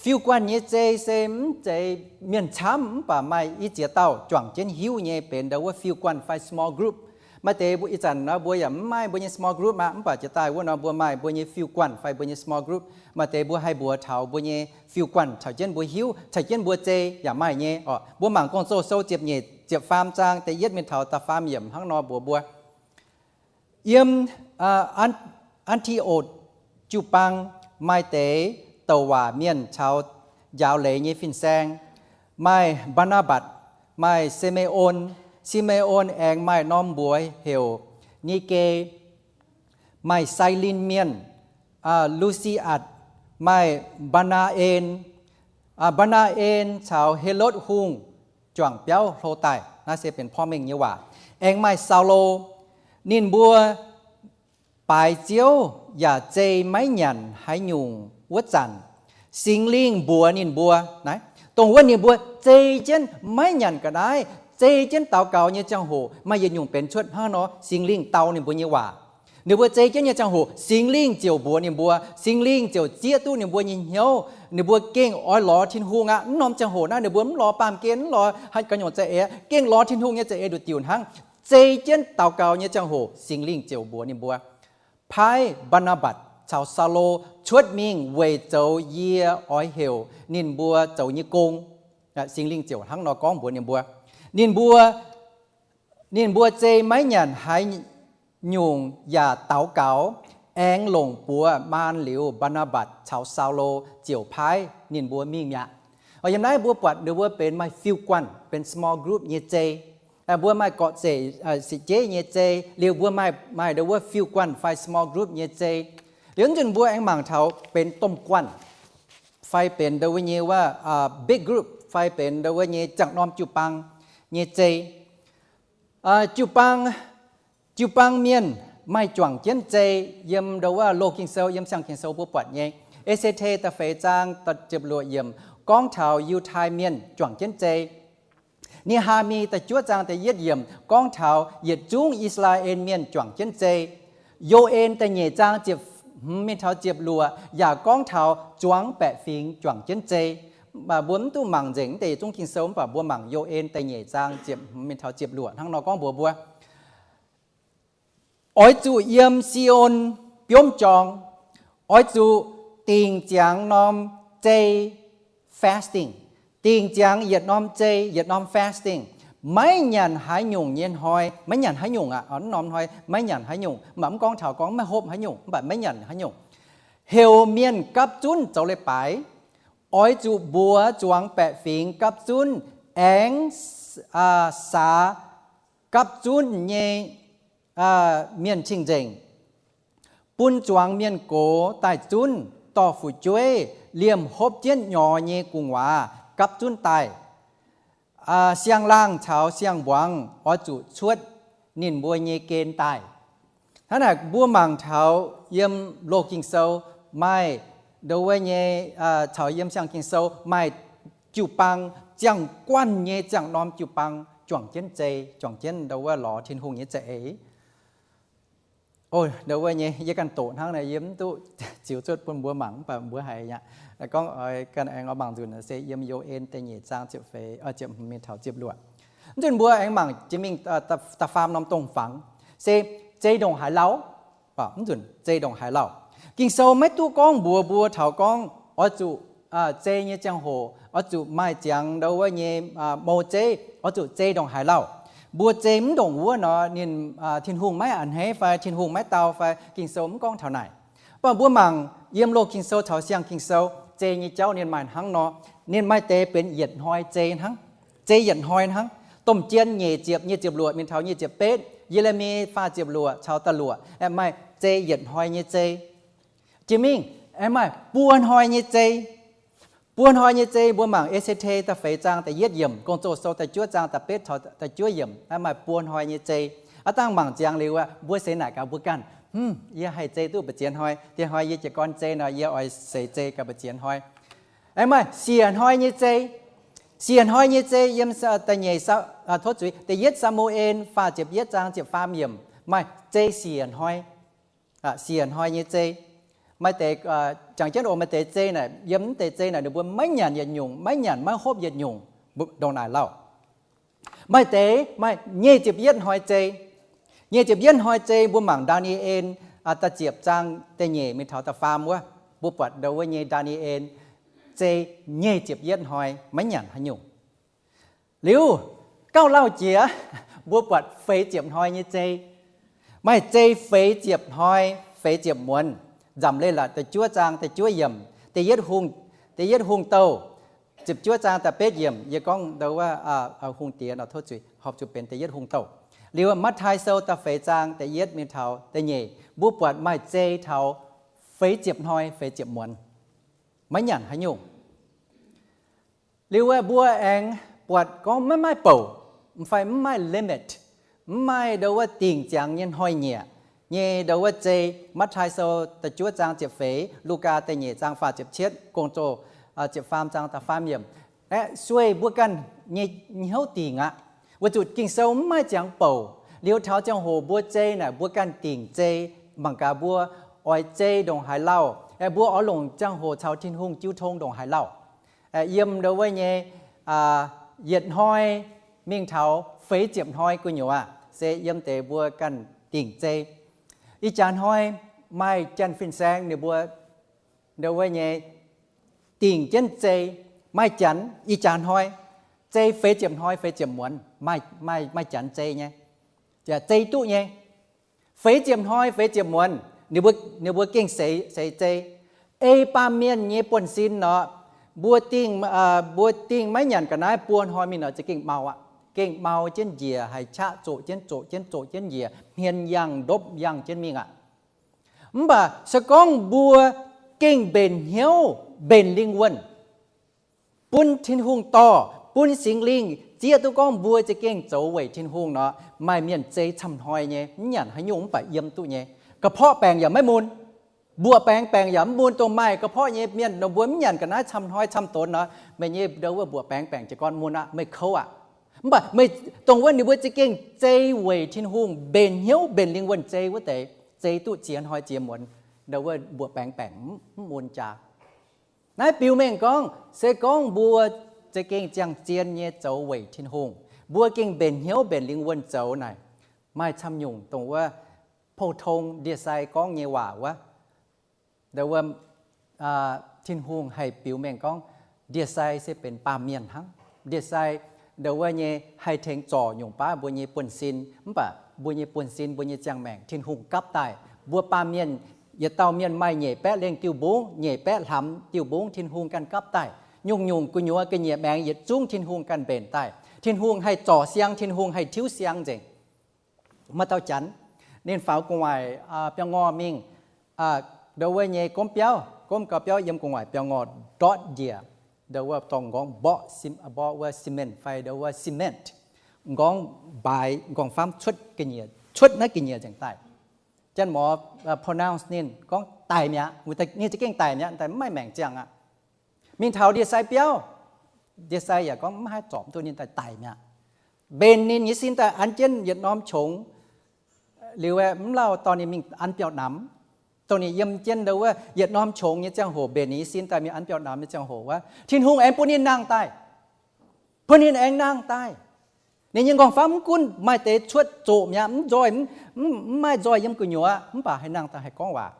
Fiuv-guanh nyei zei se mv zeiz mienh camv mv baac maaih i ziex dauh juangc jienv hiuv nyei benx ndau wuov fiuv-guanh fai small group. Maaih deix ih zanc nor mbuo yaac mv maaih mbuo nyei small group aqv, mv baac jiex daaih wuov nor mbuo maaih mbuo nyei fiuv-guanh fai mbuo nyei small group. Maaih deix mbuo haih mbuox taux mbuo nyei fiuv-guanh caux jienv mbuo hiuv, caux jienv mbuo zei yaac maaih nyei oc. Mbuo mangc Gong-Zoh sou ziepc nyeic, ziepc faam zaang da'yietv mingh taux da'faam yiemc hnangv nor mbuox mbuo. Yiem An^ti^otc jiu-baang maaih deix douc waac mienh caux njaaux leiz nyei fin-saeng, maaih Mbaa^naa^mbatc, maaih Si^me^on. Si^me^on aengx maaih norm mbuox heuc Ni^ge, maaih Sailin Mienh, Lu^si^atc, maaih Mbaa^naa^en. Mbaa^naa^en caux Helotv Hungh juangc biauv hlo daaih. Naaiv se benx porv mengh nyei waac. Aengx maaih Saulo. Ninh mbuo baaix Ziouv yaac zei maiv nyanc haaix nyungc wuov zanc, Singx Lingh mbuox ninh mbuo, naaiv dongh wuov ninh mbuo zei jienv maiv nyanc ga'naaiv, zei jienv daux gaux nyei ziangh hoc maaih yietc nyungc benx cuotv hnangv nor, Singx Lingh dau ninh mbuo nyei waac. Ninh mbuo zei jienv nyei ziangh hoc Singx Lingh ziouc mbuox ninh mbuo, Singx Lingh ziouc zieqv duqv ninh mbuo nyei hnyouv. Ninh mbuo gengh oix lorz Tin-Hungh aqv. Mv norm ziangh hoc naaiv ninh mbuo mv lorz baamh gen, mv lorz haaix nyungc za'eix, gengh lorz Tin-Hungh nyei za'eix nduqc diuc hnangv. Zei jienv daux gaux nyei ziangh hoc Singx Lingh ziouc mbuox ninh mbuo, paaiv Mbaa^naa^mbatc caux Saulo cuotv mingh weic zoux yie oix heuc ninh mbuo zoux nyei gong. Singx Lingh ziouc hnangv nor gorngv mbuox ninh mbuo. Ninh mbuo, ninh mbuo zei maiv nyanc haaix nyungc yaac daux gaux, aengx longc buoz maan liuz, Mbaa^naa^mbatc caux Saulo ziouc paaiv ninh mbuo mingh mi'aqv. Yiem naaiv mbuo buatc ninh mbuo benx maaih fiuv-guanh, benx small group nyei zei. Mbuo maaih gorqv-zeic, sic jeiv nyei zei, liuz mbuo maaih, maaih ndau wuov fiuv-guanh fai small group nyei zei. Liuz nzunc mbuo aengx mangc taux benx domh guanh fai benx ndau wuov nyei wuov big group fai benx ndau wuov nyei ziangh norm jiu-baang nyei zei. Jiu-baang, jiu-baang mienh maaih juangc jienv zei. Yiem ndau wuov Loz-Ging-Sou, yiem Siang-Ging-Sou mbuo buatc nyei, E^se^te da'feix zaang da'ziepc luoqc yiemc gorngv taux Yiutai Mienh juangc jienv zei. Ne^haa^mi da'juov zaang da'yietv yiemc gorngv taux yietc zungv I^saa^laa^en Mienh juangc jienv zei. Yo^en da'nyeic zaang ziepc hmz mingh taux ziepc luoqc yaac gorngv taux zuangx baeqc fingx juangc jienv zei. Mbuo mv duqv mangc nzengc mv deix yietc zungv Ging-Sou mv baac mbuo mangc Yo^en da'nyeic zaang ziepc hmz mingh taux ziepc luoqc hnangv nor gorngv mbuox mbuo, oix zuqc yiem Si^on biomv jorng, oix zuqc dingc ziangx norm zei, fasting, dingc ziangx yietc norm zei, yietc norm fasting, maiv nyanc haaix nyungc nyei hnoi, maiv nyanc haaix nyungc aqv, norm hnoi maiv nyanc haaix nyungc, mv baac mv gorngv taux gorngv maiv hopv haaix nyungc, mv baac maiv nyanc haaix nyungc. Heuc mienh gapv zunv zoux leiz-baaix, oix zuqc mbuox zuangx baeqc fingx gapv zunv, aengx saax gapv zunv nyei mienh cing-nzengc, bun zuangx mienh gox daaih zunv, dorh fu'jueiv, liemh hopv jienv nyorx nyei gu'nguaaz gapv zunv daaih. Siang-laangh caux siang-mbuangz oix zuqc cuotv ninh mbuo nyei gen daaih. Hnangv naaic mbuo mangc taux yiem Loz-Ging-Sou maaih ndau wuov nyei, caux yiem Siang-Ging-Sou maaih jiu-baang, ziangh guanh nyei ziangh norm jiu-baang juangc jienv zei, juangc jienv ndau wuov lorz Tin-Hungh nyei za'eix. O, ndau wuov nyei yie ganh doqc hnangv naaic, yie mv duqv ziux cuotv bun mbuo mangc, mv baac mbuo haiz aqv. Gorngv oix ganh aengx oix mangc nzunc se yiem Yo^en da'nyeic zaang ziepc feix, ziepc hmz mingh taux ziepc luoqc. Mv nzunc mbuo aengx mangc jiex mingh da'faam norm dongh fangx, se zei ndongc haaix lauh. Mv nzunc zei ndongc haaix lauh. Ging-Sou maiv duqv gorngv mbuox mbuo taux gorngv oix zuqc zei nyei ziangh hoc oix zuqc maaih ziangx ndau wuov nyei mou zeiv, oix zuqc zei ndongc haaix lauh. Mbuo zei mv ndongc wuov nor, ninh, Tin-Hungh maiv a'hneiv fai Tin-Hungh maiv dau fai, Ging-Sou mv gorngv taux naaic. Mv baac mbuo mangc yiem Loz-Ging-Sou caux Siang-Ging-Sou zei nyei jauv ninh maaih hnangv nor. Ninh maaih deix benx yietc hnoi zei hnangv. Zei yietc hnoi hnangv. Domh Jien nyeic ziepc, nyeic ziepc luoqc mingh taux nyeic ziepc betv, Ye^le^mi faah ziepc luoqc caux da'luoqc, aengx maaih zei yietc hnoi nyei zei. Jiex mingh aengx maaih buo hnoi nyei zei. Buo hnoi nyei zei mbuo mangc E^se^te da'feix zaang da'yietv yiemc, Gong-Zoh Sou da'juov zaang da'betv caux da'juov yiemc, aengx maaih buo hnoi nyei zei. Aav dangh mangc ziangx liuz aqv, mbuo seix naaic gaax mbuo ganh, Hm, yie haih zei duqv mbu'ziex hnoi. Diex hnoi yie jiez gorn zei nor, yie oix seix zei gaax mbu'ziex hnoi. Aengx maaih siec hnoi nyei zei. Siec hnoi nyei zei yiem da'nyeic, tov zuiz, da'yietv Saa^mu^en faah ziepc yietv zaang ziepc faam yiemc, maaih zei siec hnoi, siec hnoi nyei zei. Maaih deix, jangx jienv oc, maaih deix zei naaic, yiem mv deix zei naaic ninh mbuo maiv nyanc yietc nyungc, maiv nyanc maiv hopv yietc nyungc, ndongc naaic lauh. Maaih deix maaih nyic ziepc yietv hnoi zei. Nyic ziepc yietv hnoi zei mbuo mangc Ndaa^ni^en da'ziepc zaang da'nyeic mingh taux da'faam wuov, mbuo buatc ndau wuov nyei Ndaa^ni^en zei nyic ziepc yietv hnoi maiv nyanc haaix nyungc. Liuz gauh lauh jiex, mbuo buatc feix ziepc hnoi nyei zei. Maaih zei feix ziepc hnoi, feix ziepc muonz. Nzamc Leiz-Latc da'juov zaang da'juov yiemc, da'yietv Hungh, da'yietv Hungh Douh ziepc juov zaang da'betv yiemc, yie gorngv ndau wuov Hungh Diex nor tov zuiz, horpc zuqc benx da'yietv Hungh Douh. Liuz Matv^tai Sou da'feix zaang da'yietv mingh taux da'nyeic, mbuo buatc maaih zei taux feix ziepc hnoi feix ziepc muonz, maiv nyanc haaix nyungc. Liuz wuov mbuo aengx buatc gorngv maiv maaih bouc, mv fai mv maaih limit, mv maaih ndau wuov dingc ziangx nyei hnoi-nyieqc nyei ndau wuov zei. Matv^tai Sou da'juov zaang ziepc feix, Lugaa da'nyeic zaang faah ziepc cietv, Gong-Zoh ziepc faam zaang da'faam yiemc. Aeqv, sueih mbuo ganh nyei hnyouv dingc aqv. Weic zuqc Ging-Sou mv maaih ziangx bouc. Liuz taux ziangh hoc mbuo zei naaic mbuo ganh dingc zei, mangc gaax mbuo oix zei ndongc haaix lauh, aeqv, mbuo oix longc ziangh hoc caux Tin-Hungh jiu tong ndongc haaix lauh. Yiem ndau wuov nyei yietc hnoi mingh taux feix ziepc hnoi gu'nyuoz se yiem deix mbuo ganh dingc zei. Ih jaax hnoi maaih janx fin-saeng ninh mbuo ndau wuov nyei dingc jienv zei. Maaih janx ih jaax hnoi zei feix ziepc hnoi feix ziepc muonz, maaih janx zei nyei, zei duqv nyei. Feix ziepc hnoi feix ziepc muonz ninh mbuo gengh seix, seix zei. Ei baamh mienh nyei buonv-sin nor, mbuo dingh, mbuo dingh maiv nyanc ga'naaiv buo hnoi mingh nor za'gengh mau aqv. Gengh mau jienv njiec, haih qaqv zoqc jienv zoqc jienv zoqc jienv njiec, hmien yangh ndopv yangh jienv mingh aqv. Mv baac se gorngv mbuo gengh mbenc hnyouv, mbenc lingh wuonh, bun Tin-Hungh dorh, bun Singx Lingh zieqv duqv gorngv mbuo za'gengh zoux weic Tin-Hungh nor, maaih mienh zei camv hnoi nyei, mv nyanc haaix nyungc mv baac yiem duqv nyei. Ga'porqv baengc yaac maiv mun. Mbuoqc baengx baengc yaac mv mun. Dongh maaih ga'porqv nyei mienh nor, mbuo mv nyanc ga'naaiv camv hnoi camv donx nor, meih nyei ndau wuov mbuoqc baengx baengc jiez gorn mun aqv, meih kouv aqv. Mv baac meih dongh wuov ninh mbuo za'gengh zei weic Tin-Hungh, mbenc hnyouv mbenc lingh wuonh zei wuov deix, zei duqv ziex hnoi ziex muonz, ndau wuov mbuoqc baengx baengc mv mun jaax. Naaiv biux mengh gorngv se gorngv mbuo za'gengh ziangh zien nyei zoux weic Tin-Hungh, mbuo gengh mbenc hnyouv mbenc lingh wuonh zoux naaic, maaih camv nyungc dongh wuov pou-tong ndie-sai gorngv nyei waac wuov, ndau wuov Tin-Hungh haih biux mengh gorngv ndie-sai se benx baamh mienh hnangv. Ndie-sai ndau wuov nyei haih tengx zorc nyungc baav mbuo nyei buonv-sin, mv baac mbuo nyei buonv-sin, mbuo nyei ziangh maengc Tin-Hungh gapv daaih. Mbuo baamh mienh, yietc dauh mienh maaih nyeic baeqv lengh diuh mbungv, nyeic baeqv hlamx diuh mbungv Tin-Hungh ganh gapv daaih. Nyungc-nyungc gu'nyuoz ga'nyiec maengx yietc zungv Tin-Hungh ganh mbenc daaih. Tin-Hungh haih zorc siang, Tin-Hungh haih tiuv siang nzengc. Maaih dauh janx, ninh faaux gu'nguaaic biauv-ngorh mingh, ndau wuov nyei gomv biauv, gomv gau biauv yiem gu'nguaaic biauv-ngorh ndortv njiec, ndau wuov dorngx nqorngv mborqv, mborqv wuov cement fai ndau wuov cement, nqorngv baaix nqorngv-famv cuotv ga'nyiec, cuotv naaiv ga'nyiec nzengc daaih. Janx-mor pronounce ninh gorngv daic mi'aqv. Ninh za'gengh daic mi'aqv, daaih mv maaih maengc ziangh aqv. Mingh taux ndie-sai biauv, ndie-sai yaac gorngv mv haih zorpc duqv ninh daaih, daic mi'aqv. Mbenc ninh nyei sin daaih an jienv yietc norm qongx. Liuz mv lauh dorh ninh mingh an biauv-namx. Dongh ninh yiem jienv ndau wuov yietc norm qongx nyei ziangh hoc, mbenc ninh nyei sin daaih mingh an biauv-namx nyei ziangh hoc wuov, Tin-Hungh aengx bun ninh nangh daaih. Bun ninh aengx nangh daaih. Ninh nyei nqorngv-famv mv gunv maaih deix cuotv zoqc mi'aqv, mv nzoih, mv maaih nzoih yiem gu'nyuoz, mv baac haih nangh daaih haih gorngv waac,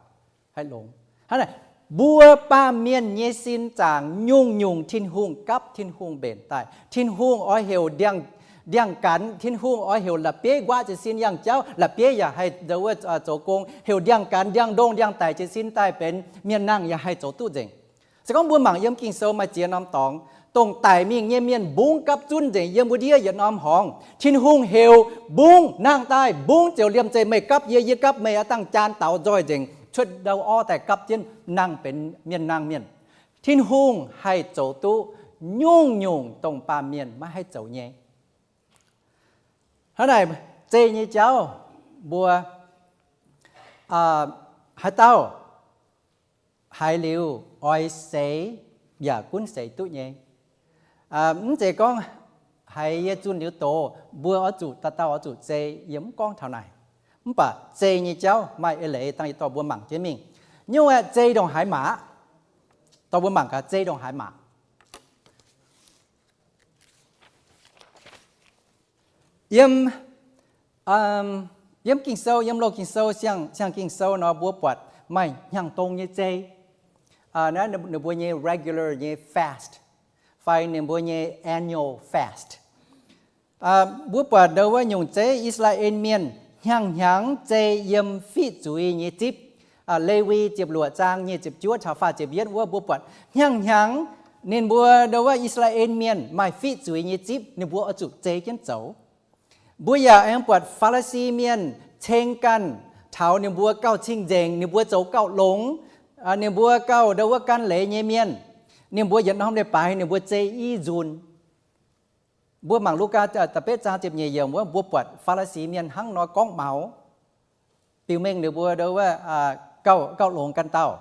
haih longx. Hnangv naaic, mbuo baamh mienh nyei sin zaangc nyungc-nyungc Tin-Hungh gapv, Tin-Hungh mbenc daaih. Tin-Hungh oix heuc ndiangx-ganx, Tin-Hungh oix heuc la'bieiv nquaqv jiez sin yangh jauv, la'bieiv yaac haih ndau wuov zoux gong, heuc ndiangx-ganx, ndiangx-ndongh, ndiangx-daic jiez sin daaih benx mienh nangh yaac haih zoux duqv nzengc. Se gorngv mbuo mangc yiem Ging-Sou maaih ziex norm dorngx, dongh daic mingh nyei mienh mbungv gapv zunv nzengc yiem wuov ndiev yietc norm horngz. Tin-Hungh heuc mbungv nangh daaih, mbungv ziouc liemh zeih meih gapv yie, yie gapv meih aqv, dangh jaan daaux nzoih nzengc, cuotv ndau orv daaih gapv jienv nangh benx mienh nangh mienh. Tin-Hungh haih zoux duqv nyungc-nyungc dongh baamh mienh maiv haih zoux nyei. Hnangv naaic, zei nyei jauv mbuo haaix dauh haiz liuz oix seix yaac gunv seix duqv nyei. Mv zeiz gorngv haiz yie zunh liuz doz mbuo oix zuqc dauh dauh oix zuqc zei, yie mv gorngv taux naaic. Mv baac zei nyei jauv maaih eix leiz dangh yie dorh mbuo mangc jienv mingh. Nyungc aeqv, zei ndongc haaix maa? Dorh mbuo mangc gaax zei ndongc haaix maa. Yiem, yiem Ging-Sou, yiem Loz-Ging-Sou, siang-Ging-Sou nor mbuo buatc maaih hnyangx-dong nyei zei. Naaiv ninh mbuo nyei regular nyei fast, fai ninh mbuo nyei annual fast. Mbuo buatc ndau wuov nyungc zeiv I^saa^laa^en Mienh hnyangx-hnyangx zei yiem fiqv zuiz nyei zipv. Lewi ziepc luoqc zaang nyic ziepc juov caux faah ziepc yietv wuov mbuo buatc hnyangx-hnyangx ninh mbuo ndau wuov I^saa^laa^en Mienh maaih fiqv zuiz nyei zipv ninh mbuo oix zuqc zei jienv zoux. Mbuo yaac aengx buatc Faa^li^si Mienh ceng ganh taux ninh mbuo gauh cing-nzengc, ninh mbuo zoux gauh longx, ninh mbuo gauh ndau wuov gan leiz nyei mienh, ninh mbuo yietc norm leiz-baaix ninh mbuo zei i nzunc. Mbuo mangc Lugaa da'betv zaang ziepc nyeic yiemc wuov mbuo buatc Faa^li^si Mienh hnangv nor gorngv maux, biux mengh ninh mbuo ndau wuov gauh longx ganh dauh.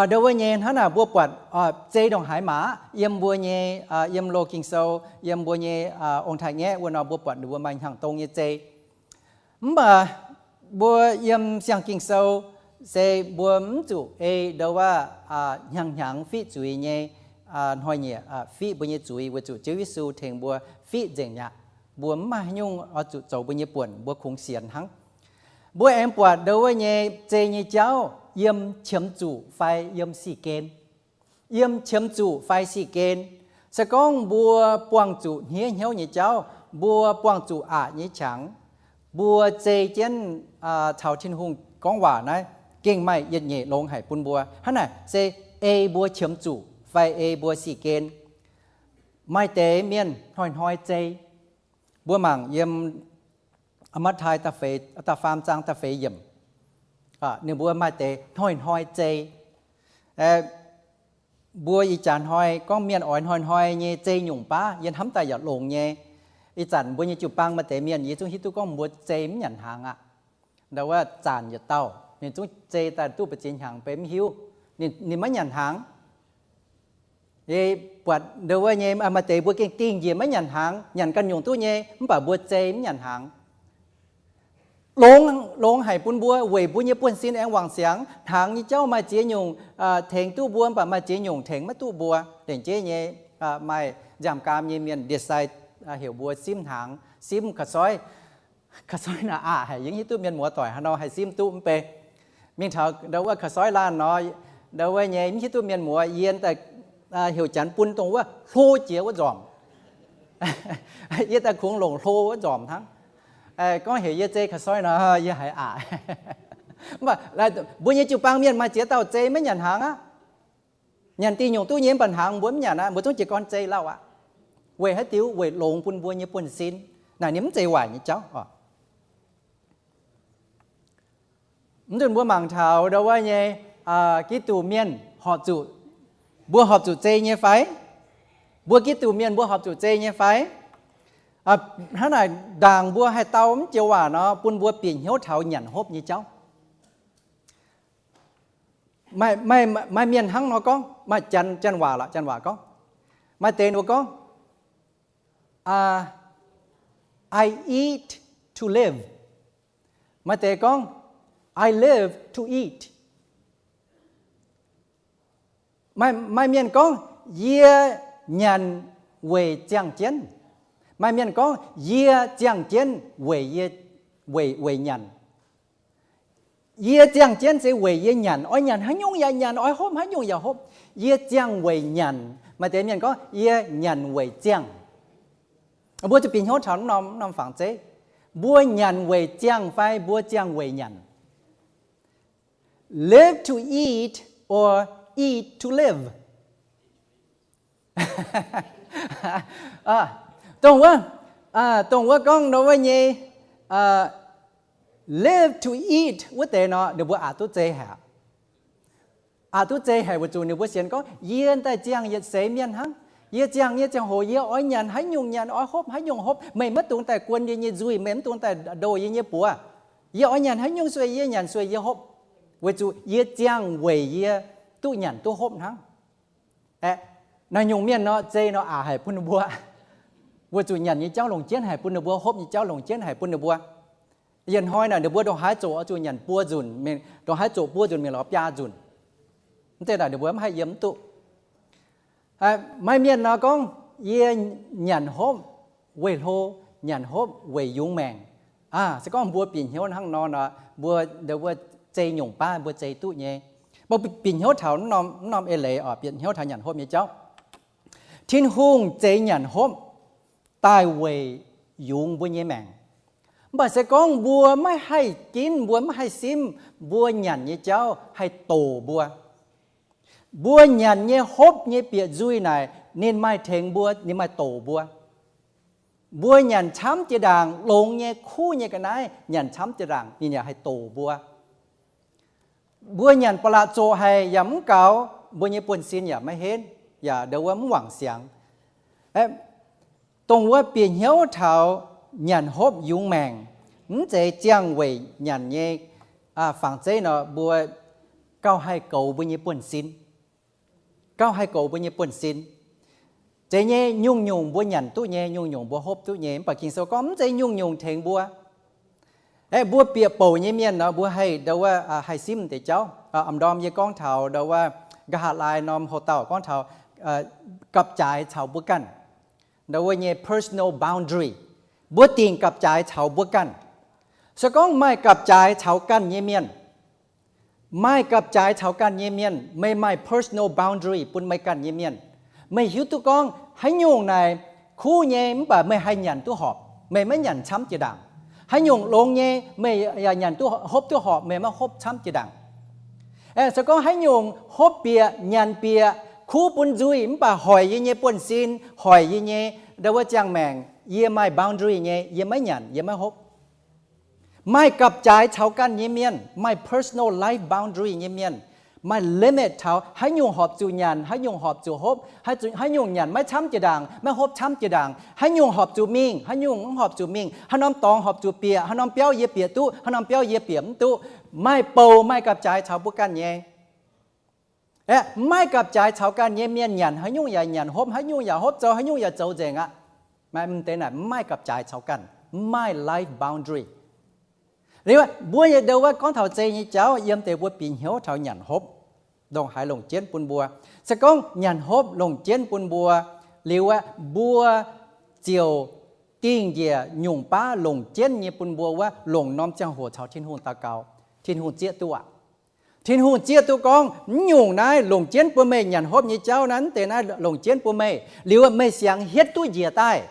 Ndau wuov nyei hnangv naaic mbuo buatc zei ndongc haaix maa aqv. Yiem mbuo nyei, yiem Loz-Ging-Sou, yiem mbuo nyei ong-taaix-ngaeqv wuov nor mbuo buatc ninh mbuo maaih hnyangx-dong nyei zei. Mv baac mbuo yiem siang-Ging-Sou se mbuo mv zuqc ei ndau wuov hnyangx-hnyangx fiqv zuiz nyei hnoi-nyieqc fiqv mbuo nyei zuiz weic zuqc Ziouv Yesu tengx mbuo fiqv nzengc mi'aqv. Mbuo mv maaih haaix nyungc oix zuqc zoux mbuo nyei buonc, mbuo kungx sienx hnangv. Mbuo aengx buatc ndau wuov nyei zei nyei jauv yiem qiemx zuqc fai yiem sic gen. Yiem qiemx zuqc fai sic gen. Se gorngv mbuo buangh zuqc hniev hnyouv nyei jauv, mbuo buangh zuqc aqc nyei qangx, mbuo zei jienv caux Tin-Hungh gorngv waac naaiv gengh maaih yietc nyeic longx haic bun mbuo. Hnangv naaic se ei mbuo qiemx zuqc fai ei mbuo sic gen. Maaih deix mienh hnoi-hnoi zei. Mbuo mangc yiem Matv^tai da'faam zaang da'feix yiemc, ninh mbuo maaih deix hnoi-hnoi zei. Mbuo ih jaax hnoi gorngv mienh oix hnoi-hnoi nyei zei nyungc baav, yie hnamv daaih yaac longx nyei. Ih zanc mbuo nyei jiu-baang maaih deix mienh yie zungv hiuv duqv gorngv mbuo zei mv nyanc hnaangx aqv. Ndau wuov zanc yietc dauh ninh zungv zei daaih duqv mbu'ziex hnyangx beiv mv hiuv, ninh maiv nyanc hnaangx. Yie buatc ndau wuov nyei maaih deix mbuo gengh dingh njiec maiv nyanc hnaangx, nyanc ganh nyungc duqv nyei, mv baac mbuo zei mv nyanc hnaangx. Longx, longx haic bun mbuo weic mbuo nyei buonv-sin aengx wangc siangx. Hnaangx nyei jauv maaih ziex nyungc tengx duqv mbuo, mv baac maaih ziex nyungc tengx maiv duqv mbuo. Denc jeiv nyei maaih nziaamv-gaam nyei mienh ndie-sai heuc mbuo simv hnaangx, simv ข้าวซอย. ข้าวซอย naaic aqc haic, yie mv hiuv duqv mienh muoz doic haaix nor haih simv duqv mv bei. Mingh taux ndau wuov ข้าวซอย laanh nor, ndau wuov nyei mv hiuv duqv mienh muoz, yie daaih heuc janx bun dongh wuov hlo jiex wuov nzormc. Yie daaih kungx longc hlo wuov nzormc hnangv. Gorngv heuc yie zei ข้าวซอย nor, yie haiz aqc. Mv baac mbuo nyei jiu-baang mienh maaih ziex dauh zei maiv nyanc hnaangx aqv. Nyanc dingh nyungc duqv nyei, mv baac hnaangx mbuo mv nyanc aqv, mbuo zungv jiez gorn zei lauh aqv. Weic haaix diuc? Weic longx bun mbuo nyei buonv-sin. Naaic ninh mv zeiz waaic nyei jauv oc. Mv nzunc mbuo mangc taux ndau wuov nyei Giduc mienh horpc zuqc, mbuo horpc zuqc zei nyei fai? Mbuo Giduc mienh mbuo horpc zuqc zei nyei fai? Hnangv naaic ndaangc mbuo haih dau mv joux waac nor bun mbuo bieqc hnyouv taux nyanc hopv nyei jauv. Maaih, maaih mienh hnangv nor gorngv, maaih janx, janx waac lorqc, janx waac gorngv, maaih deix ninh mbuo gorngv, I eat to live. Maaih deix gorngv, I live to eat. Maaih, maaih mienh gorngv, yie nyanc weic ziangh jienv. Maaih mienh gorngv, yie ziangh jienv weic yie, weic, weic nyanc. Yie ziangh jienv se weic yie nyanc, oix nyanc haaix nyungc yaac nyanc, oix hopv haaix nyungc yaac hopv. Yie ziangh weic nyanc. Maaih deix mienh gorngv, yie nyanc weic ziangh. Mbuo zuqc bieqc hnyouv taux mv norm, mv norm fangx zeiv. Mbuo nyanc weic ziangh fai mbuo ziangh weic nyanc? Live to eat or eat to live? Dongh wuov, dongh wuov gorngv nor wuov nyei, live to eat wuov deix nor, ninh mbuo aqc duqv zei haic. Aqc duqv zei haic weic zuqc ninh mbuo sienx gorngv, yie daaih ziangh yietc seix mienh hnangv. Yie ziangh nyei ziangh hoc yie oix nyanc haaix nyungc nyanc, oix hopv haaix nyungc hopv. Meih maiv dungx daaih guon yie nyei nzuih, meih maiv dungx daaih ndoh yie nyei buoz. Yie oix nyanc haaix nyungc sueih yie nyanc, sueih yie hopv, weic zuqc yie ziangh weic yie duqv nyanc duqv hopv hnangv. Aeqv, Naaiv nyungc mienh nor, zei nor aqc haic bun ninh mbuo. Mbuo zuqc nyanc nyei jauv longc jienv haic bun ninh mbuo, hopv nyei jauv longc jienv haic bun ninh mbuo. Yietc hnoi naaic ninh mbuo ndongc haaix zoqc oix zuqc nyanc buo nzunc, ndongc haaix zoqc buo nzunc mingh lorz biaa nzunc. Mv zeiz naaic ninh mbuo mv haih yiem mv duqv. Maaih mienh nor gorngv, yie nyanc hopv weih hlo, nyanc hopv weic yungz maengc. Aa, se gorngv mbuo bieqc hnyouv hnangv nor nor, mbuo, mbuo zei nyungc baav mbuo zei duqv nyei. Mbuo bieqc hnyouv taux mv norm eix leiz oc, bieqc hnyouv taux nyanc hopv nyei jauv. Tin-Hungh zeix nyanc hopv daaih weic yungz mbuo nyei maengc. Mv baac se gorngv mbuo maiv haih ginv, mbuo maiv haih simv, mbuo nyanc nyei jauv haih doc mbuo. Mbuo nyanc nyei hopv nyei bieqc nzuih naaic, ninh maaih tengx mbuo, ninh maaih doc mbuo. Mbuo nyanc camv jiex ndaangc, longx nyei, kuv nyei ga'naaiv nyanc camv jiex ndaangc, ninh yaac haih doc mbuo. Mbuo nyanc ba'laqc zoqc haic yaac mv gaux, mbuo nyei buonv-sin yaac maiv henv, yaac ndau wuov mv wangc siangx. Dongh wuov bieqc hnyouv taux nyanc hopv yungz maengc, mv zeiz ziangh weic nyanc nyei fangx zeiv nor, mbuo gauh haih goux mbuo nyei buonv-sin. Gauh haih goux mbuo nyei buonv-sin. Zeiz nyei, nyungc-nyungc mbuo nyanc duqv nyei, nyungc-nyungc mbuo hopv duqv nyei. Mv baac Ging-Sou gorngv mv zeiz nyungc-nyungc tengx mbuo. Aeqv, mbuo bieqc bouc nyei mienh nor, mbuo haih ndau wuov haih simv deix jauv. A'ndorm yie gorngv taux ndau wuov nqa'haav laai norm houx-dauh gorngv taux gapv-jaaix caux mbuo ganh, ndau wuov nyei personal boundary. Mbuo dingc gapv-jaaix caux mbuo ganh. Se gorngv maaih gapv-jaaix caux ganh nyei mienh, maaih gapv-jaaix caux ganh nyei mienh, meih maaih personal boundary bun meih ganh nyei mienh. Meih hiuv duqv gorngv haaix nyungc naaic kuv nyei mv baac meih haih nyanc duqv horpc, meih maiv nyanc camv jiex ndaangc. Haaix nyungc longx nyei meih yaac nyanc duqv, hopv duqv horpc, meih maiv hopv camv jiex ndaangc. Se gorngv haaix nyungc hopv bieqc, nyanc bieqc, kuv bun nzuih mv baac hoic yie nyei buonv-sin, hoic yie nyei ndau wuov ziangh maengc, yie maaih boundary nyei, yie maiv nyanc, yie maiv hopv. Maaih gapv-jaaix caux ganh nyei mienh, maaih personal life boundary nyei mienh, maaih limit taux haaix nyungc horpc zuqc nyanc, haaix nyungc horpc zuqc hopv, haaix nyungc nyanc maiv camv jiex ndaangc, maiv hopv camv jiex ndaangc, haaix nyungc horpc zuqc mingh, haaix nyungc mv horpc zuqc mingh, haaix norm dorngx horpc zuqc bieqc, haaix norm biauv yie bieqc duqv, haaix norm biauv yie bieqc mv duqv. Maaih bouc maaih gapv-jaaix caux mbuo ganh nyei. Aeqv, maiv gapv-jaaix caux ganh nyei mienh nyanc haaix nyungc yaac nyanc, hopv haaix nyungc yaac hopv, zoux haaix nyungc yaac zoux nzengc aqv. Maaih mv deix naaic maiv gapv-jaaix caux ganh, maiv maaih life boundary. Liuz mbuo nyei ndau wuov gorngv taux zei nyei jauv, yiem deix mbuo bieqc hnyouv taux nyanc hopv ndongc haaix longc jienv bun mbuo. Se gorngv nyanc hopv longc jienv bun mbuo liuz aeqv, mbuo ziouc dingh njiec nyungc baav longc jienv nyei bun mbuo wuov, longc norm ziangh hoc caux Tin-Hungh daux gaux, Tin-Hungh zieqv duqv aqv. Tin-Hungh zieqv duqv gorngv, mv nyungc naaiv longc jienv bun meih nyanc hopv nyei jauv naaiv, mv deix naaiv longc jienv bun meih liuz, meih siangx hietv duqv njiec daaih.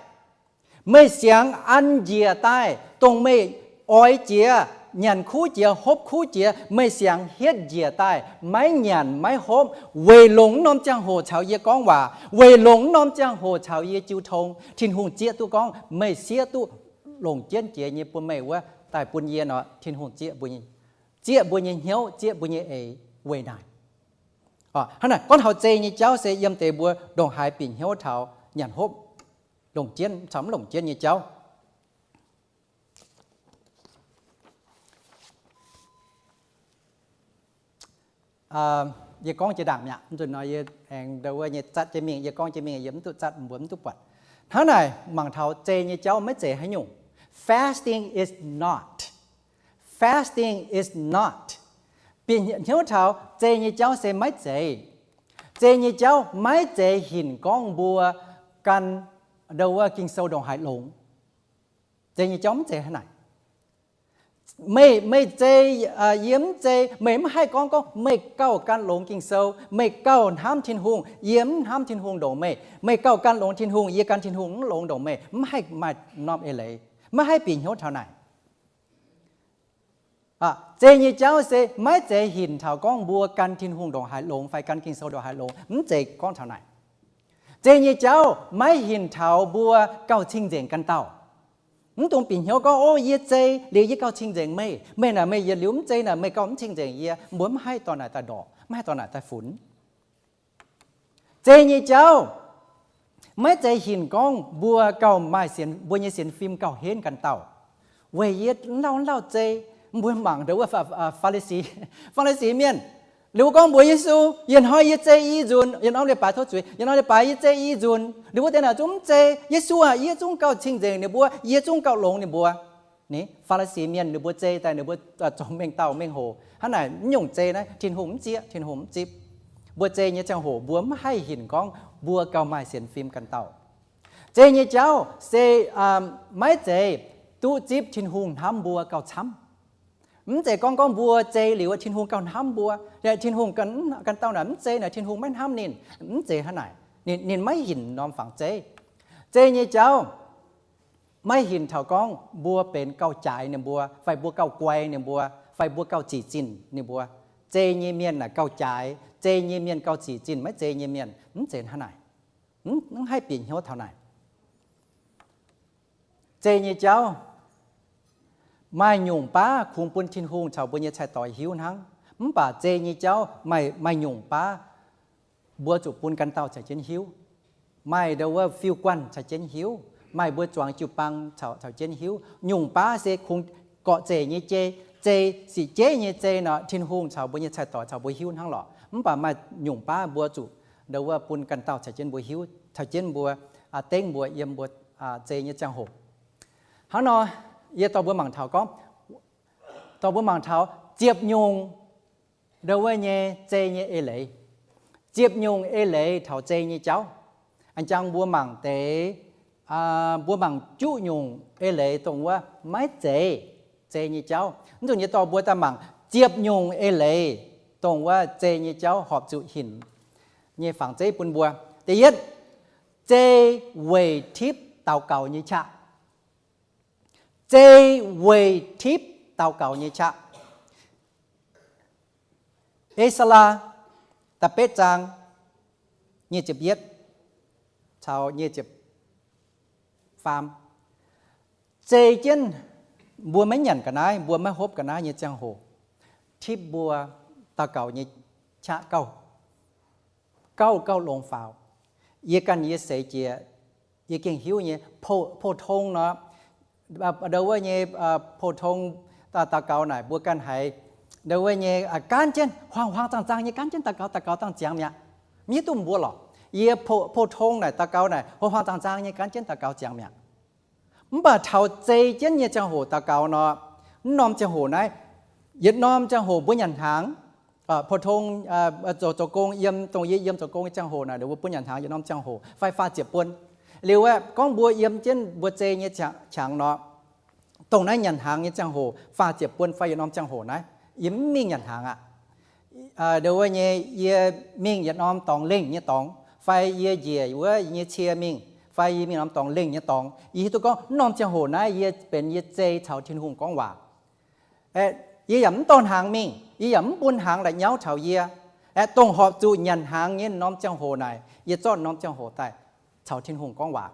Meih siangx an njiec daaih, dongh meih oix jiex, nyanc kuv jiex, hopv kuv jiex, meih siangx hietv njiec daaih, maiv nyanc maiv hopv, weic longc mv norm ziangh hoc caux yie gorngv waac, weic longc mv norm ziangh hoc caux yie jiu tong. Tin-Hungh zieqv duqv gorngv meih sieqv duqv longc jienv jiex nyei bun meih wuov daaih bun yie nor, Tin-Hungh zieqv mbuo nyei, zieqv mbuo nyei hnyouv, zieqv mbuo nyei eix weic naaic. Hnangv naaic gorngv taux zei nyei jauv se yiem deix mbuo ndongc haaix bieqc hnyouv taux nyanc hopv longc jienv caux mv longc jienv nyei jauv. Yie gorngv jiex ndaangc mi'aqv, nzunc nor yie aengx ndau wuov nyei zatv jienv mingh, yie gorngv jienv mingh yie mv duqv zatv, mbuo mv duqv buatc. Hnangv naaic mangc taux zei nyei jauv maiv zeiz haaix nyungc. Fasting is not. Fasting is not. Bieqc hnyouv taux zei nyei jauv se maiv zeiz. Zei nyei jauv maiv zeiz hinc gorngv mbuo gan ndau wuov Ging-Sou ndongc haaix longx. Zei nyei jauv mv zeiz hnangv naaic. Meih, meih zei, yie mv zei, meih mv haih gorngv gorngv meih gauh gan longx Ging-Sou, meih gauh hnamv Tin-Hungh, yie mv hnamv Tin-Hungh ndongc meih. Meih gauh gan longx Tin-Hungh, yie gan Tin-Hungh mv longx ndongc meih. Mv haih maaih norm eix leiz, maiv haih bieqc hnyouv taux naaic. Zei nyei jauv se maiv zeiz hinc taux gorngv mbuo gan Tin-Hungh ndongc haaix longx fai gan Ging-Sou ndongc haaix longx, mv zeiz gorngv taux naaic. Zei nyei jauv maiv hinc taux mbuo gauh cing-nzengc ganh dauh. Mv dungx bieqc hnyouv gorngv, o, yie zei liuz yie gauh cing-nzengc meih. Meih naaic meih yietc liuz mv zei naaic meih gauh mv cing-nzengc yie. Mbuo mv haih dorh naaic daaih ndorqc, mv haih dorh naaic daaih funx. Zei nyei jauv maiv zeiz hinc gorngv mbuo gauh maaih sienx, mbuo nyei sienx fim gauh henv ganh dauh. Weic yie lauh lauh zei, mbuo mangc ndau wuov Faa^li^si, Faa^li^si mienh, Ninh mbuo gorngv mbuox Yesu, Yietc hnoi yie zei i nzunc, yietc norm leiz-baaix tov zuiz, yietc norm leiz-baaix yie zei i nzunc. Ninh mbuo deix naaic zungv mv zei. Yesu aah, yie zungv gauh cing-nzengc ninh mbuo, yie zungv gauh longx ninh mbuo. Ni Faa^li^si Mienh ninh mbuo zei daaih ninh mbuo zorqv mengh dauh mengh hoc. Hnangv naaic, mv nyungc zei naaiv Tin-Hungh mv zieqv, Tin-Hungh mv zipv. Mbuo zei nyei ziangh hoc mbuo mv haih hinc gorngv mbuo gauh maaih sienx fim ganh dauh. Zei nyei jauv se maiv zeiz duqv zipv Tin-Hungh hnamv mbuo gauh camv. Mv zeiz gorngv, gorngv mbuo zei liuz Tin-Hungh gauh hnamv mbuo, Tin-Hungh ganh dauh naaic mv zei naaic Tin-Hungh maiv hnamv ninh. Mv zeiz hnangv naaic. Ninh maiv hinc norm fangx zeiv. Zei nyei jauv maiv hinc taux gorngv mbuo benx gauh jaaix ninh mbuo, fai mbuo gauh guai ninh mbuo, fai mbuo gauh zic zinh ninh mbuo. Zei nyei mienh naaic gauh jaaix, zei nyei mienh gauh zic zinh maiv zei nyei mienh. Mv zeiz hnangv naaic. Mv haih bieqc hnyouv taux naaic. Zei nyei jauv maaih nyungc baav kungx bun Tin-Hungh caux mbuo nyei cai-doix hiuv hnangv. Mv baac zei nyei jauv maaih nyungc baav mbuo zuqc bun ganh dauh caux jienv hiuv. Maaih ndau wuov fiuv-guanh caux jienv hiuv, maaih mbuo zuangx jiu-baang caux jienv hiuv. Nyungc baav se kungx gorqv-zeic nyei zei, zei sic jeiv nyei zei nor, Tin-Hungh caux mbuo nyei cai-doix caux mbuo hiuv hnangv lorqc. Mv baac maaih nyungc baav mbuo zuqc ndau wuov bun ganh dauh caux jienv mbuo hiuv, caux jienv mbuo dengv mbuo yiem mbuo zei nyei ziangh hoc. Hnangv nor, yie dorh mbuo mangc taux gorngv, dorh mbuo mangc taux ziepc nyungc ndau wuov nyei zei nyei eix leiz. Ziepc nyungc eix leiz taux zei nyei jauv. A'jang mbuo mangc deix, mbuo mangc juqv nyungc eix leiz dongh wuov maiv zeiz zei nyei jauv. Mv nzunc yie dorh mbuo daaih mangc ziepc nyungc eix leiz dongh wuov zei nyei jauv horpc zuqc hinc nyei fangx zeiv bun mbuo. Da'yietv, zei weic tipv daux gaux nyei qaqv. Zei weic tipv daux gaux nyei qaqv. E^saa^laa da'betv zaang nyic ziepc yietv caux nyic ziepc faam. Zei jienv mbuo maiv nyanc ga'naaiv, mbuo maiv hopv ga'naaiv nyei ziangh hoc, tipv mbuo daux gaux nyei qaqv gauh, gauh, gauh longx faaux. Yie ganh yie seix jiex, yie gengh hiuv nyei, pou-tong nor, ndau wuov nyei pou-tong daux gaux naaic mbuo ganh haiz ndau wuov nyei gaanv jienv huaang-huaang zaang-zaang nyei gaanv jienv daux gaux, daux gaux dangh ziangx mi'aqv. Mv hiuv duqv mbuo lorqc. Yie pou-tong naaic daux gaux naaic huaang-huaang zaang-zaang nyei gaanv jienv daux gaux ziangx mi'aqv. Mv baac taux zei jienv nyei ziangh hoc daux gaux nor, mv norm ziangh hoc naaiv, yietc norm ziangh hoc mbuo nyanc hnaangx, pou-tong zoux gong yiem, dongh yie yiem zoux gong nyei ziangh hoc naaic, mbuo bun nyanc hnaangx yietc norm ziangh hoc fai faah ziepc buon. Liuz aeqv, gorngv mbuo yiem jienv mbuo zei nyei qangx nor, dongh naaiv nyanc hnaangx nyei ziangh hoc faah ziepc buon fai yietc norm ziangh hoc naaiv, yie mv mingh nyanc hnaangx aqv. Ndau wuov nyei yie mingh yietc norm dorngx lengh nyei dorngx, fai yie njiec wuov nyei cie mingh, fai yie mingh norm dorngx lengh nyei dorngx, yie hiuv duqv gorngv mv norm ziangh hoc naaiv yie benx yie zei caux Tin-Hungh gorngv waac. Yie yaac mv dorh hnaangx mingh, yie yaac mv bun hnaangx la'nyauv taux yie. Aeqv, dongh horpc zuqc nyanc hnaangx nyei norm ziangh hoc naaic, yie zorqv norm ziangh hoc daaih caux Tin-Hungh gorngv waac.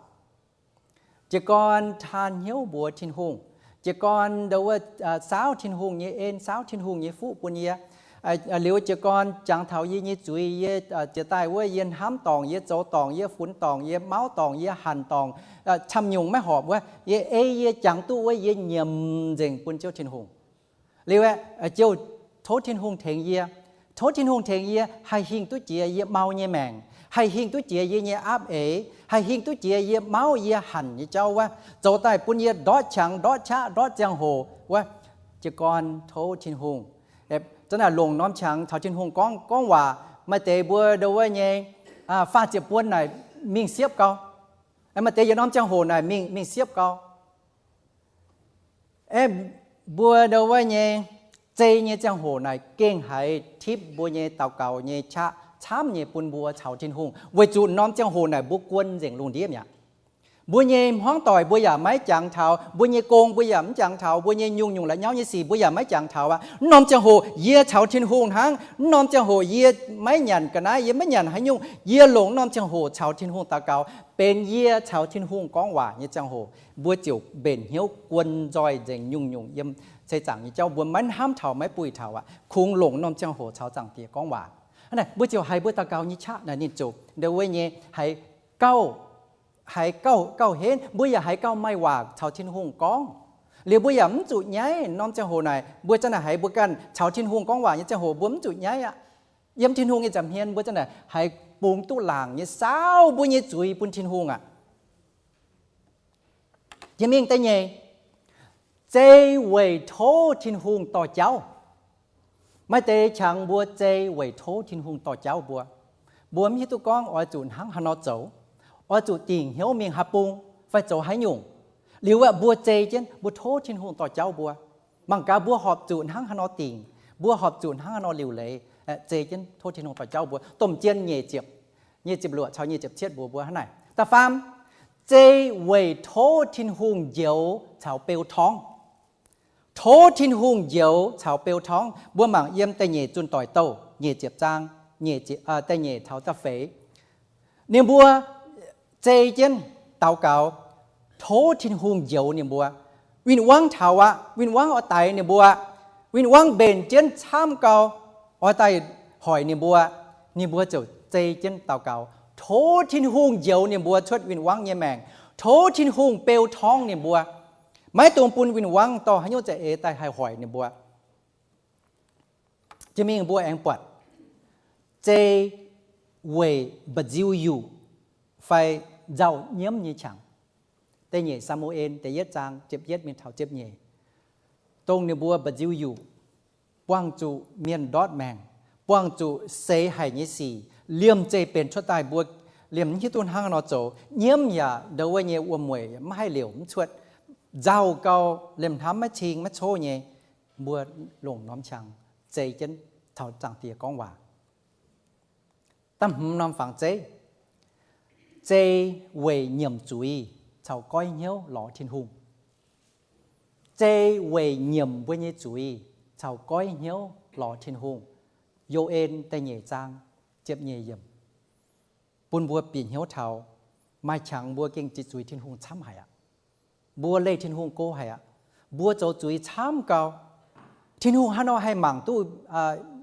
Jiez gorn taan hnyouv mbuox Tin-Hungh. Jiez gorn ndau wuov saauv Tin-Hungh nyei en, saauv Tin-Hungh nyei fuqv bun yie. Liuz jiez gorn jangx taux yie nyei zuiz, yie jiex daaih wuov yie hnamv dorngc, yie zoux dorngc, yie funx dorngc, yie mauv dorngc, yie hanc dorngc, camv-nyungc maiv horpc wuov, yie ei yie jangx duqv wuov yie nyiemc nzengc bun Ziouv Tin-Hungh. Liuz aeqv, Ziouv, tov Tin-Hungh tengx yie. Tov Tin-Hungh tengx yie haih hingh duqv jiex yie mau nyei maengc, haih hingh duqv jiex yie nyei aapv eix, haih hingh duqv jiex yie mauv yie hanc nyei jauv wuov, zoux daaih bun yie ndortv qangx, ndortv qaqv, ndortv ziangh hoc wuov. Jiez gorn tov Tin-Hungh za'naaic longc norm qangx caux Tin-Hungh gorngv, gorngv waac. Maaih deix mbuo ndau wuov nyei faah ziepc buon naaic mingh siepv gau. Maaih deix yietc norm ziangh hoc naaic mingh, mingh siepv gau. Aeqv, mbuo ndau wuov nyei zei nyei ziangh hoc naaic gengh haiz tipv mbuo nyei daux gaux nyei qaqv camv nyei bun mbuo caux Tin-Hungh, weic zuqc norm ziangh hoc naaic mbuo guon nzengc lungh ndiev mi'aqv. Mbuo nyei hmuangv doic mbuo yaac maiv jangx taux, mbuo nyei gong mbuo yaac mv jangx taux, mbuo nyei nyungc-nyungc la'nyauv nyei sic mbuo yaac maiv jangx taux aqv. Mv norm ziangh hoc yie caux Tin-Hungh hnangv. Mv norm ziangh hoc yie maiv nyanc ga'naaiv, yie maiv nyanc haaix nyungc, yie longc mv norm ziangh hoc caux Tin-Hungh daux gaux, benx yie caux Tin-Hungh gorngv waac nyei ziangh hoc, mbuo ziouc mbenc hnyouv guon nzoih nzengc nyungc-nyungc yiem ceix zaangc nyei jauv. Mbuo maiv hnamv taux, maiv buih taux aqv. Kungx longc mv norm ziangh hoc caux Zaangc Diex gorngv waac. Hnangv naaic mbuo ziouc haiz mbuo daux gaux nyei qaqv naaic ninh ziouc ndau wuov nyei haiz gauh, haiz gauh, gauh henv. Mbuo yaac haiz gauh maaih waac caux Tin-Hungh gorngv. Liuz mbuo yaac mv zuqc nyaiv. Norm ziangh hoc naaic mbuo za'naaic haiz mbuo ganh caux Tin-Hungh gorngv waac nyei ziangh hoc mbuo mv zuqc nyaiv aqv. Yiem Tin-Hungh nyei nza'hmien mbuo za'naaic haiz bungx duqv laangc nyei saauv mbuo nyei zuiz bun Tin-Hungh aqv. Jiex mingh da'nyeic, zei weic tov Tin-Hungh dorh jauv. Maaih deix qangx mbuo zei weic tov Tin-Hungh dorh jauv mbuo. Mbuo mv hiuv duqv gorngv oix zuqc hnangv haaix nor zoux, oix zuqc dingc hnyouv mingh haaix bung fai zoux haaix nyungc. Liuz aeqv, mbuo zei jienv mbuo tov Tin-Hungh dorh jauv mbuo. Mangc gaax mbuo horpc zuqc hnangv haaix nor dingc, mbuo horpc zuqc hnangv haaix nor liuc leiz, zei jienv tov Tin-Hungh dorh jauv mbuo. Domh jien nyeic ziepc, nyeic ziepc luoqc caux nyeic ziepc cietv mbuox mbuo hnangv naaic. Da'faam, zei weic tov Tin-Hungh njoux caux beu torngv. Tov Tin-Hungh njoux caux beu torngv. Mbuo mangc yiem da'nyeic Zunh Doic Douh nyeic ziepc zaang, da'nyeic taux da'feix. Ninh mbuo zei jienv daux gaux, tov Tin-Hungh njoux ninh mbuo. Win-wangv taux aqv. Win-wangv oix daix ninh mbuo aqv. Win-wangv mbenc jienv camv gau, oix daaih hoic ninh mbuo. Ninh mbuo ziouc zei jienv daux gaux, tov Tin-Hungh njoux ninh mbuo cuotv win-wangv nyei maengc. Tov Tin-Hungh beu torngv ninh mbuo. Maiv dungx bun win-wangv dorh haaix nyungc za'eix daaih haih hoic ninh mbuo. Jiex mingh mbuo aengx buatc zei weic mba'nziu yuqc fai nzauh nyiemv nyei qangx. Da'nyeic Saa^mu^en da'yietv zaang ziepc yietv mingh taux ziepc nyeic, dongh ninh mbuo mba'nziu yuqc, buangh zuqc mienh ndortv maengc, buangh zuqc seix haic nyei sic, liemh zeih benx cuotv daaih mbuo liemh mv hiuv duqv hnangv nor zoux, nyiemv yaac ndo wuov nyei wuom-mueic mv haih liouc mv cuotv, nzauh gau, liemh hnamv maiv cing maiv coqv nyei, mbuo longc norm qangx zei jienv taux Zaangc Diex gorngv waac. Da'hmz norm fangx zeiv, zei weic nyiemc zuiz caux goiv hnyouv lorz Tin-Hungh. Zei weic nyiemc mbuo nyei zuiz caux goiv hnyouv lorz Tin-Hungh. Yo^en da'nyeic zaang ziepc nyeic yiemc bun mbuo bieqc hnyouv taux maaih qangx mbuo gengh ziqc zuiz Tin-Hungh camv haic aqv. Mbuo leih Tin-Hungh go haic aqv. Mbuo zoux zuiz camv gau. Tin-Hungh haaix nor haih mangc duqv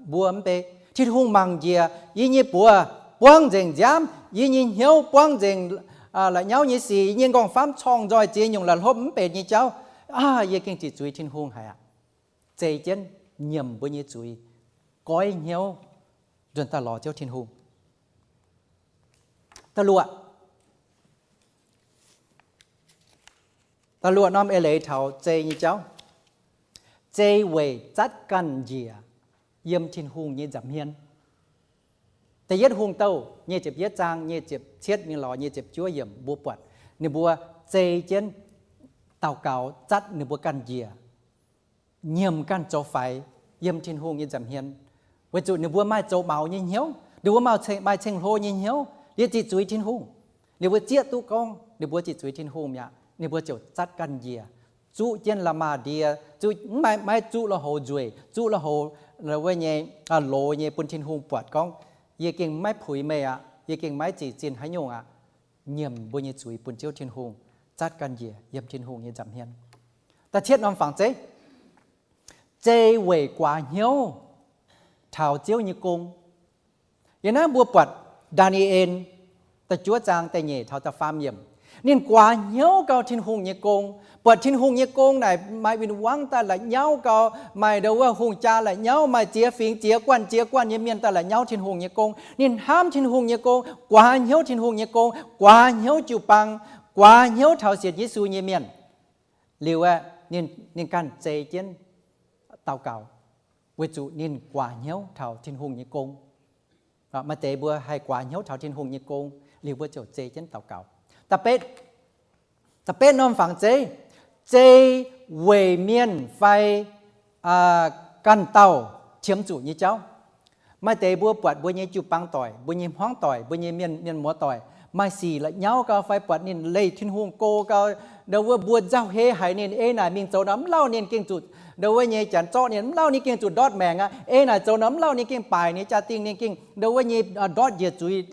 mbuo mv bei? Tin-Hungh mangc njiec yie nyei buoz buangv nzengc nziaamv, yie nyei hnyouv buangv nzengc, la'nyauv nyei sic, yie nyei nqorngv-famv corngh nzoih ziex nyungc la'hlopv mv benx nyei jauv. Aav, yie gengh ziqc zuiz Tin-Hungh haic aqv. Zei jienv nyiemc mbuo nyei zuiz, goiv hnyouv nzuonx daaih lorz Ziouv Tin-Hungh. Da'luoqc, da'luoqc norm eix leiz taux zei nyei jauv, zei weic zatv ganh njiec yiem Tin-Hungh nyei nza'hmien. Da'yietv Hungh Douh nyic ziepc yietv zaang nyic ziepc cietv mingh lorz nyic ziepc juov yiemc mbuo buatc ninh mbuo zei jienv daux gaux zatv ninh mbuo ganh njiec, nyiemc ganh zoux faix yiem Tin-Hungh nyei nza'hmien, weic zuqc ninh mbuo maaih zoux maux nyei hnyouv, ninh mbuo maaih ceng-, maaih ceng-hlo nyei hnyouv, liuz ziqc zuiz Tin-Hungh. Ninh mbuo zieqv duqv gorngv ninh mbuo ziqc zuiz Tin-Hungh mi'aqv, ninh mbuo ziouc zatv ganh njiec, zuqv jienv la'maah ndie, zuqv, maiv, maiv zuqv lui-houx nzueic, zuqv lui-houx wuov nyei, loz nyei bun Tin-Hungh buatc gorngv, yie gengh maiv puix meih aqv, yie gengh maiv zic zinh haaix nyungc aqv. Nyiemc mbuo nyei zuiz bun Ziouv Tin-Hungh, zatv ganh njiec yiem Tin-Hungh nyei nza'hmien. Da'cietv norm fangx zeiv, zei weic guaax hnyouv taux Ziouv nyei gong. Yiem naaiv mbuo buatc Ndaa^ni^en da'juov zaang da'nyeic taux da'faam yiemc. Ninh guaax hnyouv gau Tin-Hungh nyei gong, buatc Tin-Hungh nyei gong naaic maaih win-wangv daaih la'nyauv gau, maaih ndo wuov hungh jaa la'nyauv, maaih ziex fingx ziex guanh ziex guanh nyei mienh daaih la'nyauv Tin-Hungh nyei gong. Ninh hnamv Tin-Hungh nyei gong, guaax hnyouv Tin-Hungh nyei gong, guaax hnyouv jiu-baang, guaax hnyouv taux sienx Yesu nyei mienh. Liuz aeqv, ninh, ninh ganh zei jienv daux gaux, weic zuqc ninh guaax hnyouv taux Tin-Hungh nyei gong. Maaih deix mbuo haih guaax hnyouv taux Tin-Hungh nyei gong, liuz mbuo ziouc zei jienv daux gaux. Da'betv, da'betv norm fangx zeiv, zei weic mienh fai ganh dauh qiemx zuqc nyei jauv. Maaih deix mbuo buatc mbuo nyei jiu-baang doic, mbuo nyei hmuangv doic, mbuo nyei mienh, mienh muoz doic, maaih sic la'nyauv gau fai buatc ninh leih Tin-Hungh go gau, ndo wuov mbuo nzauh hei haic ninh, ei naaic mingh zoux nor mv lauh ninh gengh zuqc, ndo wuov nyei janx zorqv ninh mv lauh ninh gengh zuqc ndortv maengc aqv. Ei naaic zoux nor mv lauh ninh gengh baaic ninh jaa-dingh, ninh gengh ndo wuov nyei ndortv njiec zuiz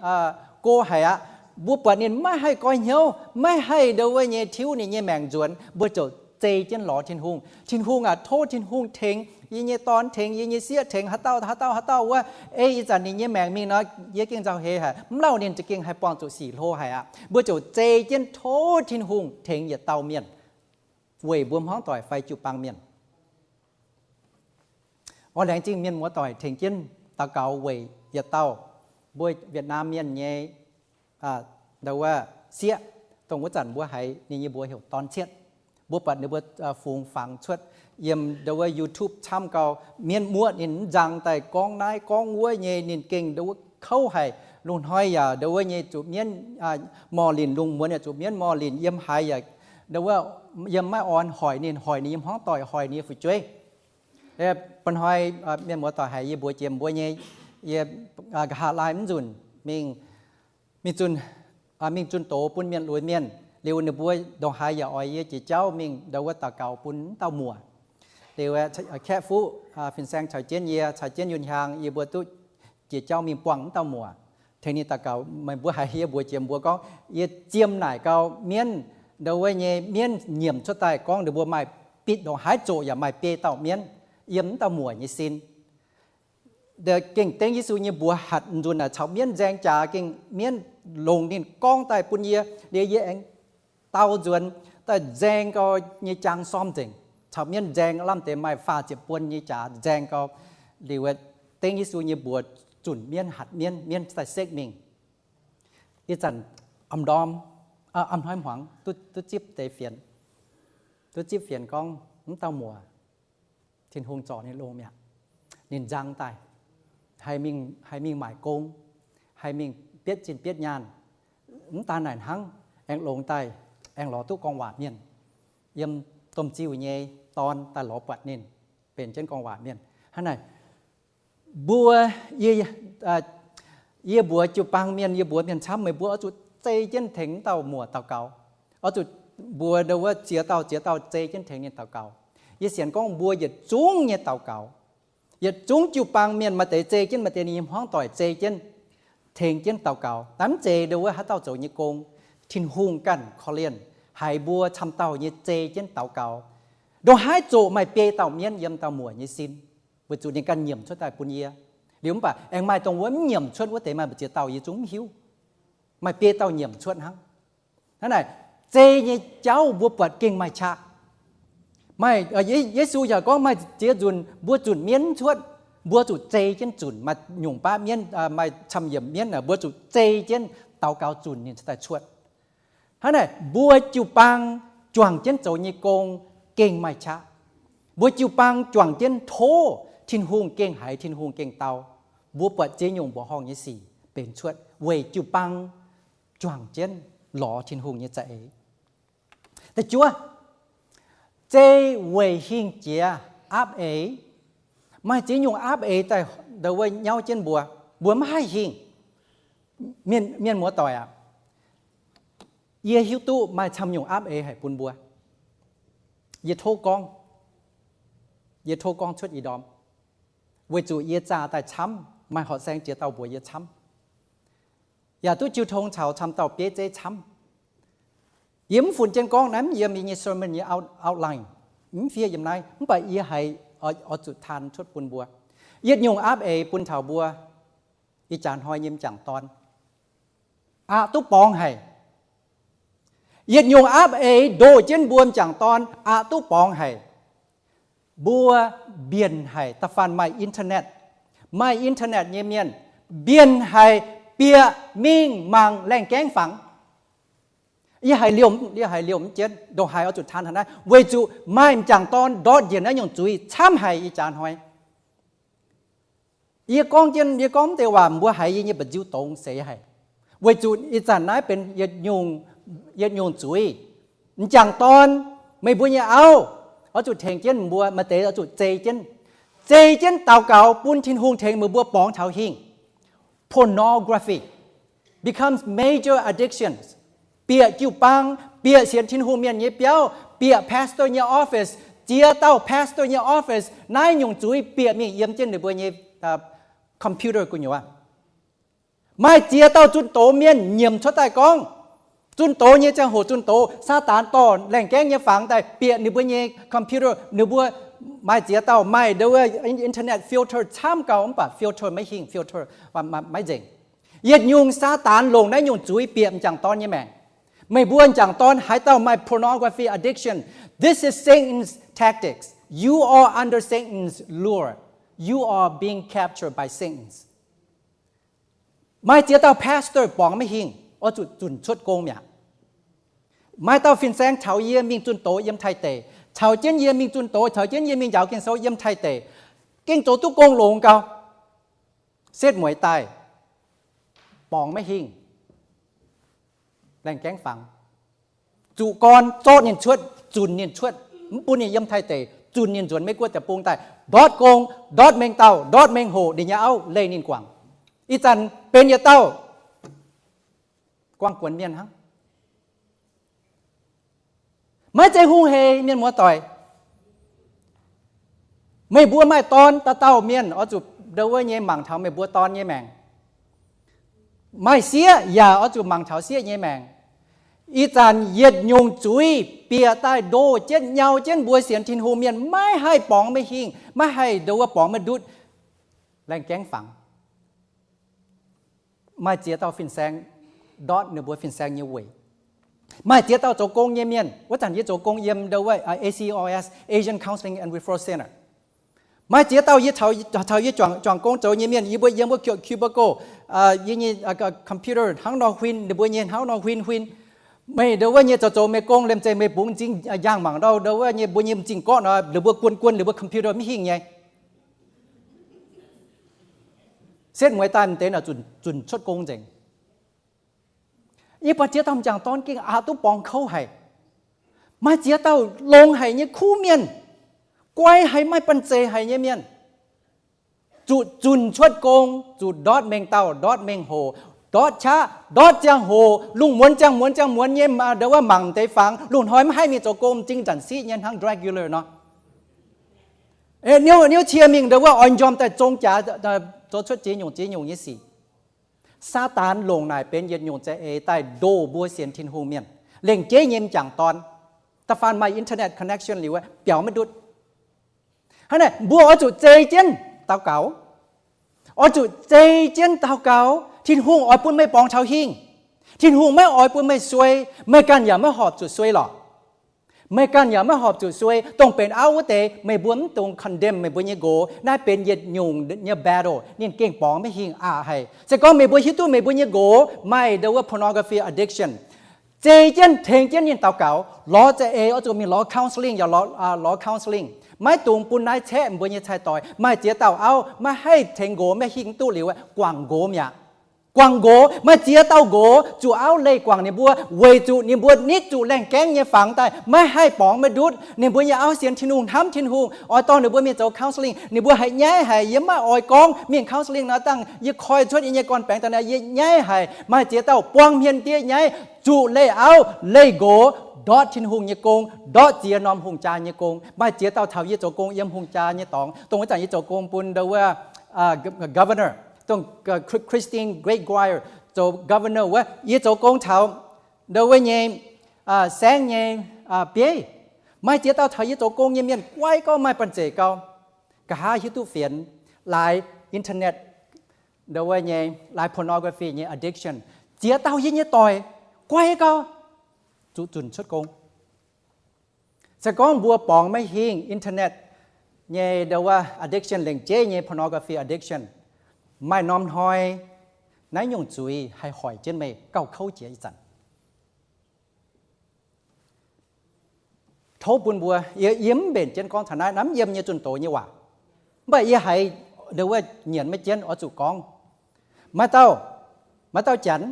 go haic aqv. Mbuo buatc ninh maiv haih goiv hnyouv, maiv haih ndo wuov nyei tiuv ninh nyei maengc nzuonx, mbuo ziouc zei jienv lorz Tin-Hungh. Tin-Hungh aac, tov Tin-Hungh tengx yie nyei dorn, tengx yie nyei sieqv, tengx haaix dauh haaix dauh haaix dauh wuov. Ei ih zanc ninh nyei maengc mingh nor, yie gengh nzauh heix haic, mv lauh ninh za'gengh haih buangh zuqc sic hlo haic aqv. Mbuo ziouc zei jienv tov Tin-Hungh tengx yietc dauh mienh, weic mbuo hmuangv doic fai jiu-baang mienh. Orn laengz zingh mienh muoz doic tengx jienv daux gaux weic yietc dauh mbuo Việt Nam mienh nyei ndau wuov sieqv, dongh wuov zanc mbuo haiz ninh nyei mbuox heuc Dorn Cietv. Mbuo buatc ninh mbuo fungx fangx cuotv yiem ndau wuov YouTube camv gau, mienv muoqv ninh mv nzang daaih gorngv naaiv gorngv wuov nyei, ninh gengh ndau wuov kouv haic. Lungh hnoi yaac ndau wuov nyei zuqc mienv morh linh, lungh muonz yaac zuqc mienv morh linh, yiem haaix yaac ndau wuov yiem maiv orn hoic ninh, hoic ninh nyei hmuangv doic, hoic ninh nyei fu'jueiv. Ba'hnoi mienh muoz-doic haiz yie mbuox jiex mbuo nyei, yie nqa'haav laai mv nzunc mingh, mingh zunh, mingh zunh doz bun mienh luiz mienh. Liuz ninh mbuo ndongc haaix yaac oix yie jiex jauv mingh ndau wuov daux gaux bun wuov dauh muoc. Liuz Kaeqv Fuqv fin-saeng caux jienv yie, caux jienv Yunh Hiaang, yie mbuo duqv jiex jauv mingh buangh wuov dauh muoc, tengx ninh daux gaux. Meih mbuo haiz yie mbuox jiex mbuo gorngv, yie jiem naaic gau mienv, ndau wuov nyei mienv nyiemc cuotv daaih gorngv ninh mbuo maaih bitv ndongc haaix zoqc yaac maaih biei dauh mienv yiem wuov dauh muoc nyei sin. Gengh dengv Yesu nyei mbuox hatc nzunc naaic caux mienv nzaeng jaax, gengh mienv longc ninh gorngv daaih bun yie, liuz yie aengx dau nzuonx daaih nzaeng gau nyei jaang sormv nzengc, caux mienv nzaeng lamh deix maaih faah ziepc buon nyei jaax nzaeng gau. Liuz dengv Yesu nyei mbuox zunc mienv, hatc mienv, mienv daaih sekv mingh. Ih zanc am ndorm, am hnoi hmuangx duqv zipv deix fienx, duqv zipv fienx gorngv wuov dauh muoc, Tin-Hungh zorc ninh longx mi'aqv. Ninh nzang daaih, haih mingh, haih mingh maaic gong, haih mingh bietv zinh bietv nyaanh. Mv daan naaic hnangv, aengx longx daaih, aengx lorz duqv gorngv waac mienh. Yiem domh ziuh nyei dorn daaih lorz buatc ninh, benx jienv gorngv waac mienh. Hnangv naaic, mbuo, yie, yie mbuox jiu-baang mienh, yie mbuox mienh camv, meih mbuo oix zuqc zei jienv tengx wuov dauh muoc daux gaux. Oix zuqc mbuox ndau wuov ziex dauh ziex dauh zei jienv tengx ninh daux gaux. Yie sienx gorngv mbuo yietc zungv nyei daux gaux, yietc zungv jiu-baang mienh maaih deix zei jienv maaih deix ninh nyei hmuangv doic zei jienv, tengx jienv daux gaux. Naaiv mv zeiz ndau wuov haaix dauh zoux nyei gong. Tin-Hungh ganh korv-lienh haiz mbuo camv dauh nyei zei jienv daux gaux. Ndongc haaix zoqc maaih biei dauh mienv yiem dauh muoc nyei sin, weic zuqc ninh ganh nyiemc cuotv daaih bun yie. Liuz mv baac aengx maaih dongh wuov mv nyiemc cuotv wuov deix maaih mbu'ziex dauh yie zungv mv hiuv. Maaih biei dauh nyiemc cuotv hnangv. Hnangv naaic, zei nyei jauv mbuo buatc gengh maaih qaqv. Maaih, Yesu yaac gorngv maaih ziex nzunc mbuo zunc mienv cuotv, mbuo zuqc zei jienv zunc. Maaih nyungc baav mienv, maaih camv yiemc mienv, mbuo zuqc zei jienv daux gaux zunc ninh daaih cuotv. Hnangv naaic, mbuo jiu-baang juangc jienv zoux nyei gong gengh maaih qaqv. Mbuo jiu-baang juangc jienv tov Tin-Hungh gengh haiz Tin-Hungh gengh dau. Mbuo buatc ziex nyungc mbuoqc horngh nyei sic benx cuotv weic jiu-baang juangc jienv lorz Tin-Hungh nyei za'eix. Da'juov, zei weic hingh jiex aapv eix. Maaih ziex nyungc aapv eix daaih ndau wuov nyauv jienv mbuo, mbuo mv haih hingh. Mienh, mienh muoz-doic aac, yie hiuv duqv maaih camv nyungc aapv eix haic bun mbuo. Yie tov gorngv, yie tov gorngv cuotv ih ndorm, weic zuqc yie zaah daaih camv, maaih horqc saeng ziex dauh mbuox yie camv, yaac duqv jiu tong caux camv dauh bieiv zeiv camv. Yie mv funx jienv gorngv naaiv, mv yiem yie nyei sermon nyei out-, outline, mv fiev yiem naaiv, mv baac yie haiz oix zuqc taan cuotv bun mbuo. Yietc nyungc aapv eix bun taux mbuo ih jaax hnoi nyei m'jangc dorn aqc duqv borngz haic. Yietc nyungc aapv eix ndoh jienv mbuo m'jangc dorn aqc duqv borngz haic. Mbuo mbienc haic, da'faanh maaih internet, maaih internet nyei mienh mbienc haic bieqc mingh mangc laengh gaengv fangx. Yie haiz liouh, yie haiz liouh mv jienv, ndongc haaix oix zuqc taan taux naaiv, weic zuqc maaih m'jangc dorn ndortv njiec naaiv nyungc zuiz camv haic ih jaax hnoi. Yie gorngv jienv, yie gorngv deix waac mbuo haiz yie nyei mba'nziu dongz seix haic, weic zuqc ih zanc naaiv benx yietc nyungc, yietc nyungc zuiz. M'jangc dorn, meih mbuo nyei auv, oix zuqc tengx jienv mbuo, maaih deix oix zuqc zei jienv, zei jienv daux gaux bun Tin-Hungh tengx meih mbuo borngz taux hingh. Pornography becomes major addictions. Bieqc jiu-baang, bieqc sienx Tin-Hungh mienh nyei biauv, bieqc pastor nyei office, ziex dauh pastor nyei office, naaiv nyungc zuiz bieqc mingh yiem jienv ninh mbuo nyei computer gu'nyuoz. Maaih ziex dauh zunh doz mienh nyiemc cuotv daaih gorngv, zunh doz nyei ziangh hoc zunh doz, Saadaan dorh laengh gaengv nyei fangx daaih bieqc ninh mbuo nyei computer, ninh mbuo maaih ziex dauh maaih ndau wuov internet filter camv gau, mv baac filter maiv hingh, filter maiv nzengc. Yietc nyungc Saadaan longc naaiv nyungc zuiz bieqc m'jangc dorn nyei maengc. Meih mbuo m'jangc dorn haaix dauh maaih pornography addiction, this is Satan's tactics. You are under Satan's lure. You are being captured by Satan. Maaih ziex dauh pastor borngz maiv hingh, oix zuqc zunc cuotv gong mi'aqv. Maaih dauh fin-saeng caux yie mingh zunh doz yiem Taiv deic, caux jienv yie mingh zunh doz, caux jienv yie mingh njaaux Ging-Sou yiem Taiv deic, gengh zoux duqv gong longx gau. Setv mueiz daaih, borngz maiv hingh, laengh gaengv fangx. Zuqc gorn zorqv ninh cuotv, zunc ninh cuotv, mv bun ninh yiem Taiv deic, zunc ninh nzuonx Meiv Guoqv deic-bung daaih, ndortv gong, ndortv mengh dauh, ndortv mengh hoc, ninh nyei auv leih ninh guangc. Ih zanc benx yietc dauh guangc guonx mienh hnangv. Maiv zeiz hungh heic, mienh muoz-doic. Meih mbuo maaih dorn, dauh dauh mienh oix zuqc ndo wuov nyei mangc taux meih mbuo dorn nyei maengc. Maaih sieqv yaac oix zuqc mangc taux sieqv nyei maengc. Ih zanc yietc nyungc zuiz bieqc daaih ndoh jienv nyau jienv mbuo sienx Tin-Hungh mienh maiv haih borngz maiv hingh, maiv haih ndo wuov borngz maiv ndutv, laengh gaengv fangx. Maaih ziex dauh fin-saeng ndortv ninh mbuo fin-saeng nyei weic. Maaih ziex dauh zoux gong nyei mienh. Wuov zanc yie zoux gong yiem ndo wuov A C O S, Asian Counseling and Referral Center. Maaih ziex dauh yie caux yie juangc gong zoux nyei mienh, yie mbuo yiem wuov cubicle, yie nyei computer hnangv nor huin, ninh mbuo nyei hnangv nor huin huin. Meih ndo wuov nyei zoux zoux meih gong liemh zeih meih bungx m'zing, yangh mangc ndau ndo wuov nyei mbuo nyei m'zing gorqv nor, ninh mbuo guon guon ninh mbuo computer maiv hingh nyei. Setv mueiz daaih m'deix naaic zunc cuotv gong nzengc. Yie buatc ziex dauh m'jangc dorn gengh aqc duqv borngz kouv haic. Maaih ziex dauh longx haic nyei kuv mienh, guai haic, maaih banh zeic haic nyei mienh, zuqc zunc cuotv gong, zuqc ndortv mengh dauh, ndortv mengh hoc, ndortv qaqv, ndortv ziangh hoc, lungh muonz ziangh muonz ziangh muonz nyei ndo wuov mangc m'deix fangx. Lungh hnoi maiv haih mingh zoux gong, m'zing zanc siqv nyei hnangv regular nor. Niouv cie mingh ndo wuov oix m'njormh daaih zong jaax, zoux cuotv ziex nyungc ziex nyungc nyei sic. Saadaan longc naaic benx yietc nyungc za'eix daaih ndoh mbuo sienx Tin-Hungh mienh. Lengc jeiv nyei m'jangc dorn, da'faanh maaih internet connection liuz, biaux maiv ndutv. Hnangv naaic mbuo oix zuqc zei jienv daux gaux. Oix zuqc zei jienv daux gaux. Tin-Hungh oix bun meih borngz taux hingh. Tin-Hungh maiv oix bun meih suei. Meih ganh yaac maiv horpc zuqc suei lorqc. Meih ganh yaac maiv horpc zuqc suei. Dongh benx auv wuov deix, meih mbuo mv dungx condemn meih mbuo nyei nqox. Naaiv benx yietc nyungc nyei battle. Ninh gengh borngz maiv hingh, aqc haic. Se gorngv meih mbuo hiuv duqv meih mbuo nyei nqox maaih ndo wuov pornography addiction, zei jienv tengx jienv ninh daux gaux. Lorz za'eix oix zuqc mingh lorz counseling, yaac lorz counseling. Maiv dungx bun naaiv caeqv mbuo nyei cai-doix. Maaih ziex dauh auv maiv haih tengx nqox, maiv hingh duqv liuz, guangc nqox mi'aqv. Guangc nqox. Maaih ziex dauh nqox zuqc auv leih guangc ninh mbuo, weic zuqc ninh mbuo nitv zuqc laengh gaengv nyei fangx daaih, maiv haih borngz maiv ndutv. Ninh mbuo nyei auv sienx Tin-Hungh, hnamv Tin-Hungh, oix dorh ninh mbuo mingh zoux counseling. Ninh mbuo haiz nyaiv haic. Yie maiv oix gorngv mingh counseling nor, dangh yie koi cuotv yie nyei gorn-baengx daaih nor, yie nyaiv haic. Maaih ziex dauh buang hmien ndiev nyaiv, zuqc leih auv leih nqox, ndortv Tin-Hungh nyei gong, ndortv ziex norm hungh jaa nyei gong. Maaih ziex dauh taux yie zoux gong yiem hungh jaa nyei dorngx. Dongh wuov zanc yie zoux gong bun ndo wuov governor, dongh Christine Gregoire zoux governor wuov, yie zoux gong taux ndo wuov nyei saengv nyei bieiv. Maaih ziex dauh taux yie zoux gong nyei mienh guai gau, maaih banh zeic gau, nqa'haav hiuv duqv fienx, laaix internet, ndo wuov nyei, laaix pornography nyei addiction. Ziex dauh yie nyei doic guai gau, zuqc zunc cuotv gong. Se gorngv mbuo borngz maiv hingh internet nyei ndo wuov addiction, lengc jeiv nyei pornography addiction, maaih norm hnoi naaiv nyungc zuiz haih hoic jienv meih gauh kouv jiex ih zanc. Tov bun mbuo, yie mv mbenc jienv gorngv taux naaiv, naaiv mv yiem nyei zunh doz nyei waac. Mv baac yie haiz ndo wuov nyienc maiv jienv oix zuqc gorngv. Maaih dauh, maaih dauv janx,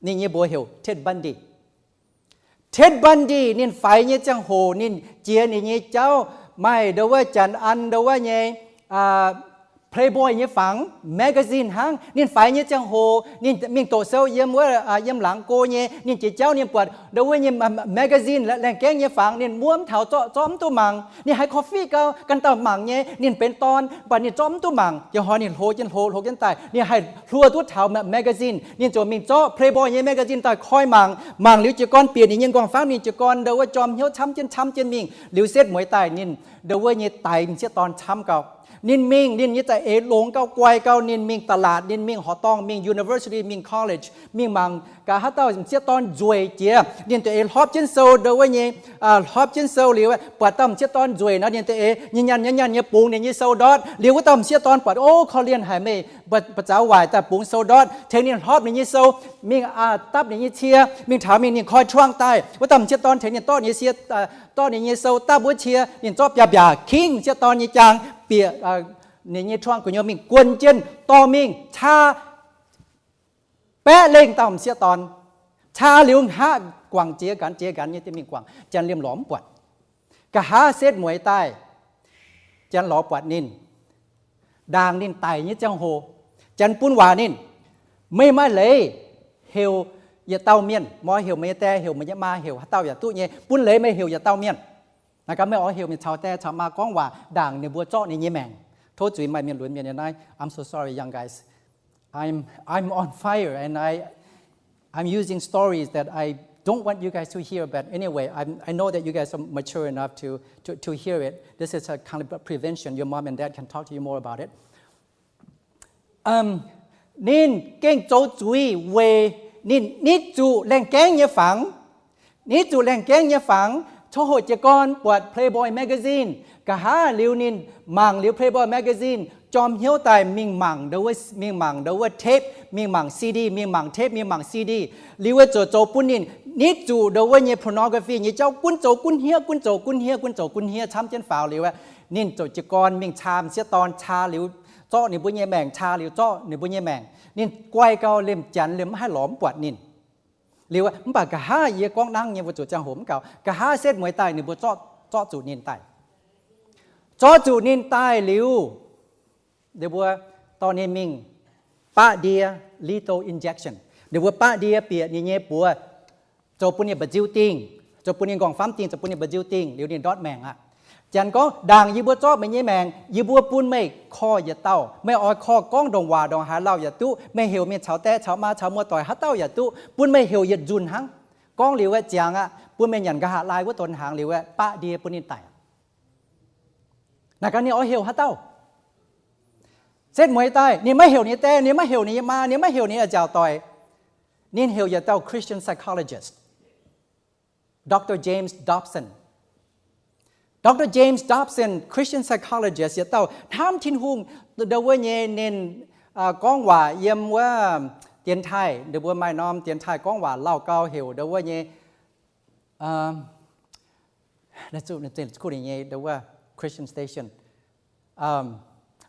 ninh nyei mbuox heuc Ted Bundy. Ted Bundy ninh faix nyei ziangh hoc ninh jiex ninh nyei jauv, maaih ndo wuov janx an ndo wuov nyei Playboy nyei fangx, magazine hnangv. Ninh faix nyei ziangh hoc ninh mingh doqc sou yiem wuov, yiem laangz go nyei, ninh jiex jauv ninh buatc ndo wuov nyei magazine laengh gaengv nyei fangx, ninh muov mv taux, zorqv mv duqv mangc. Ninh haiz korv-fiqv gau, ganh dauh mangc nyei, ninh benx dorn, mv baac ninh zorqv mv duqv mangc. Ziangh hoc ninh hlo jienv hlo, hlo jienv daaih, ninh haih hluo duqv taux magazine. Ninh ziouc mingh zorqv Playboy nyei magazine daaih koi mangc. Mangc liuz jiez gorn bieqc ninh nyei nqorngv-famv, ninh jiez gorn ndo wuov jorm hnyouv camv jienv camv jienv mingh. Liuz setv mueiz daaih ninh ndo wuov nyei daix m'sieqv dorn camv gau. Ninh mingh, ninh nyei za'eix longx gau, guai gau, ninh mingh ตลาด, ninh mingh horqc dorngh, mingh university, mingh college, mingh mangc gaax haaix dauh m'sieqv dorn nzueic jiex, ninh za'eix hlopv jienv sou ndo wuov nyei, hlopv jienv sou liuz, buatc dauh m'sieqv dorn nzueic nor, ninh za'eix nyei nyanc nyei nyanc nyei bungx ninh nyei sou ndortv. Liuz wuov dauh m'sieqv dorn buatc, o, korv-lienh haic meih, ba'zaux waaic daaih bungx sou ndortv, tengx ninh hlopv ninh nyei sou, mingh dapv ninh nyei cie, mingh taux mingh ninh koi ช่อง daaih. Wuov dauh m'sieqv dorn tengx ninh dorh ninh nyei cie, dorh ninh nyei sou dapv wuov cie, ninh zorqv biaav-mbiaac kingv m'sieqv dorn nyei jaang, bieqc ninh nyei ช่อง gu'nyuoz mingh guon jienv dorh mingh caa baeqv lengh dauh m'sieqv dorn. Caa liuz hngaqv guangc jiex nqanx jiex nqanx nyei mingh guangc, janx liemh lorz mv buatc. Nqa'haav setv mueiz daaih, janx lorz buatc ninh. Ndaangc ninh daic nyei ziangh hoc, janx bun waac ninh, meih maaih leiz heuc yietc dauh mienh, meih oix heuc meih nyei die, heuc meih nyei maa, heuc haaix dauh yaac duqv nyei, bun leiz meih heuc yietc dauh mienh. Naaiv gaax meih oix heuc mienh caux die caux maa gorngv waac, ndaangc ninh mbuo zorqv ninh nyei maengc. Tov zuiz maaih mienh lunx mienh nyei naaiv. I'm so sorry, young guys. I'm, I'm on fire and I, I'm using stories that I don't want you guys to hear, but anyway, I, I know that you guys are mature enough to, to, to hear it. This is a kind of prevention. Your mom and dad can talk to you more about it. Ninh gengh zoux zuiz weic ninh nitv zuqc laengh gaengv nyei fangx. Nitv zuqc laengh gaengv nyei fangx, coqv hoqc jiez gorn buatc Playboy magazine. Nqa'haav liuz ninh mangc liuz Playboy magazine, jorm hnyouv daaih mingh mangc ndo wuov, mingh mangc ndo wuov tape, mingh mangc CD, mingh mangc tape, mingh mangc CD. Liuz wuov zoux, zoux bun ninh nitv zuqc ndo wuov nyei pornography nyei jauv gunv zoux gunv hniev, gunv zoux gunv hniev, gunv zoux gunv hniev camv jienv faaux liuz, ninh ziouc jiez gorn mingh caa m'sieqv dorn, caa liuz zorqv ninh mbuo nyei maengc, caa liuz zorqv ninh mbuo nyei maengc. Ninh guai gau, liemh janx liemh mv haih lorz mv buatc ninh. Liuz mv baac nqa'haav yie gorngv nangv nyei mbuo zuqc ziangh hoc mv gaux, nqa'haav setv mueiz daaih ninh mbuo zorqv, zorqv zuqc ninh daaih. Zorqv zuqc ninh daaih liuz, ninh mbuo dorh ninh mingh baqv ndie, lethal injection. Ninh mbuo baqv ndie bieqc ninh nyei buoz, zoux bun ninh mba'nziu dingh, zoux bun ninh nqorngv-famv dingh, zoux bun ninh mba'nziu dingh liuz ninh ndortv maengc aqv. Janx gorngv, ndaangc yie mbuo zorqv meih nyei maengc, yie mbuo bun meih korv yietc dauh. Meih oix korv gorngv ndongc waac ndongc haaix lauh yaac duqv. Meih heuc mienh caux die caux maa caux muoz-doic haaix dauh yaac duqv, bun meih heuc yietc nzunc hnangv. Gorngv liuz aeqv, ziangx aqv, bun meih nyanc nqa'haav laai wuov donx hnaangx liuz aeqv, baqv ndie bun ninh daic. Naaic gaax ninh oix heuc haaix dauh? Setv mueiz daaih ninh maiv heuc ninh die, ninh maiv heuc ninh nyei maa, ninh maiv heuc ninh nyei nziaauc doic. Ninh heuc yietc dauh Christian psychologist, Doctor James Dobson. Doctor James Dobson, Christian psychologist, yietc dauh hnamv Tin-Hungh ndo wuov nyei. Ninh gorngv waac yiem wuov dienx taaih, ninh mbuo maaih norm dienx taaih gorngv waac lauh gau heuc ndo wuov nyei, kuv nyei ndo wuov Christian station,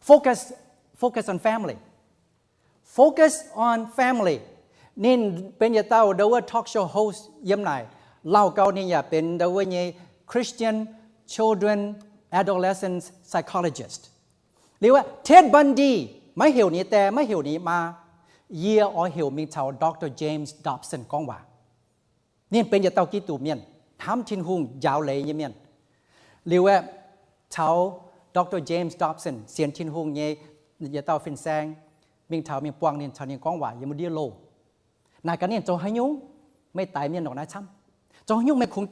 focus, focus on family, focus on family. Ninh benx yietc dauh ndo wuov talk show host yiem naaic. Lauh gau ninh yaac benx ndo wuov nyei Christian children, adolescent psychologist. Liuz aeqv, Ted Bundy maiv heuc ninh die, maiv heuc ninh maa. Yie oix heuc mingh caux Doctor James Dobson gorngv waac. Ninh benx yietc dauh Giduc mienh, hnamv Tin-Hungh, njaaux leiz nyei mienh. Liuz aeqv, caux Doctor James Dobson, sienx Tin-Hungh nyei yietc dauh fin-saeng, mingh taux mingh buangh ninh, caux ninh gorngv waac yiem wuov ndiev loh. Naaic gaax ninh, zoux haaix nyungc meih daix mienh ndongc naaiv camv? Zoux haaix nyungc meih kungx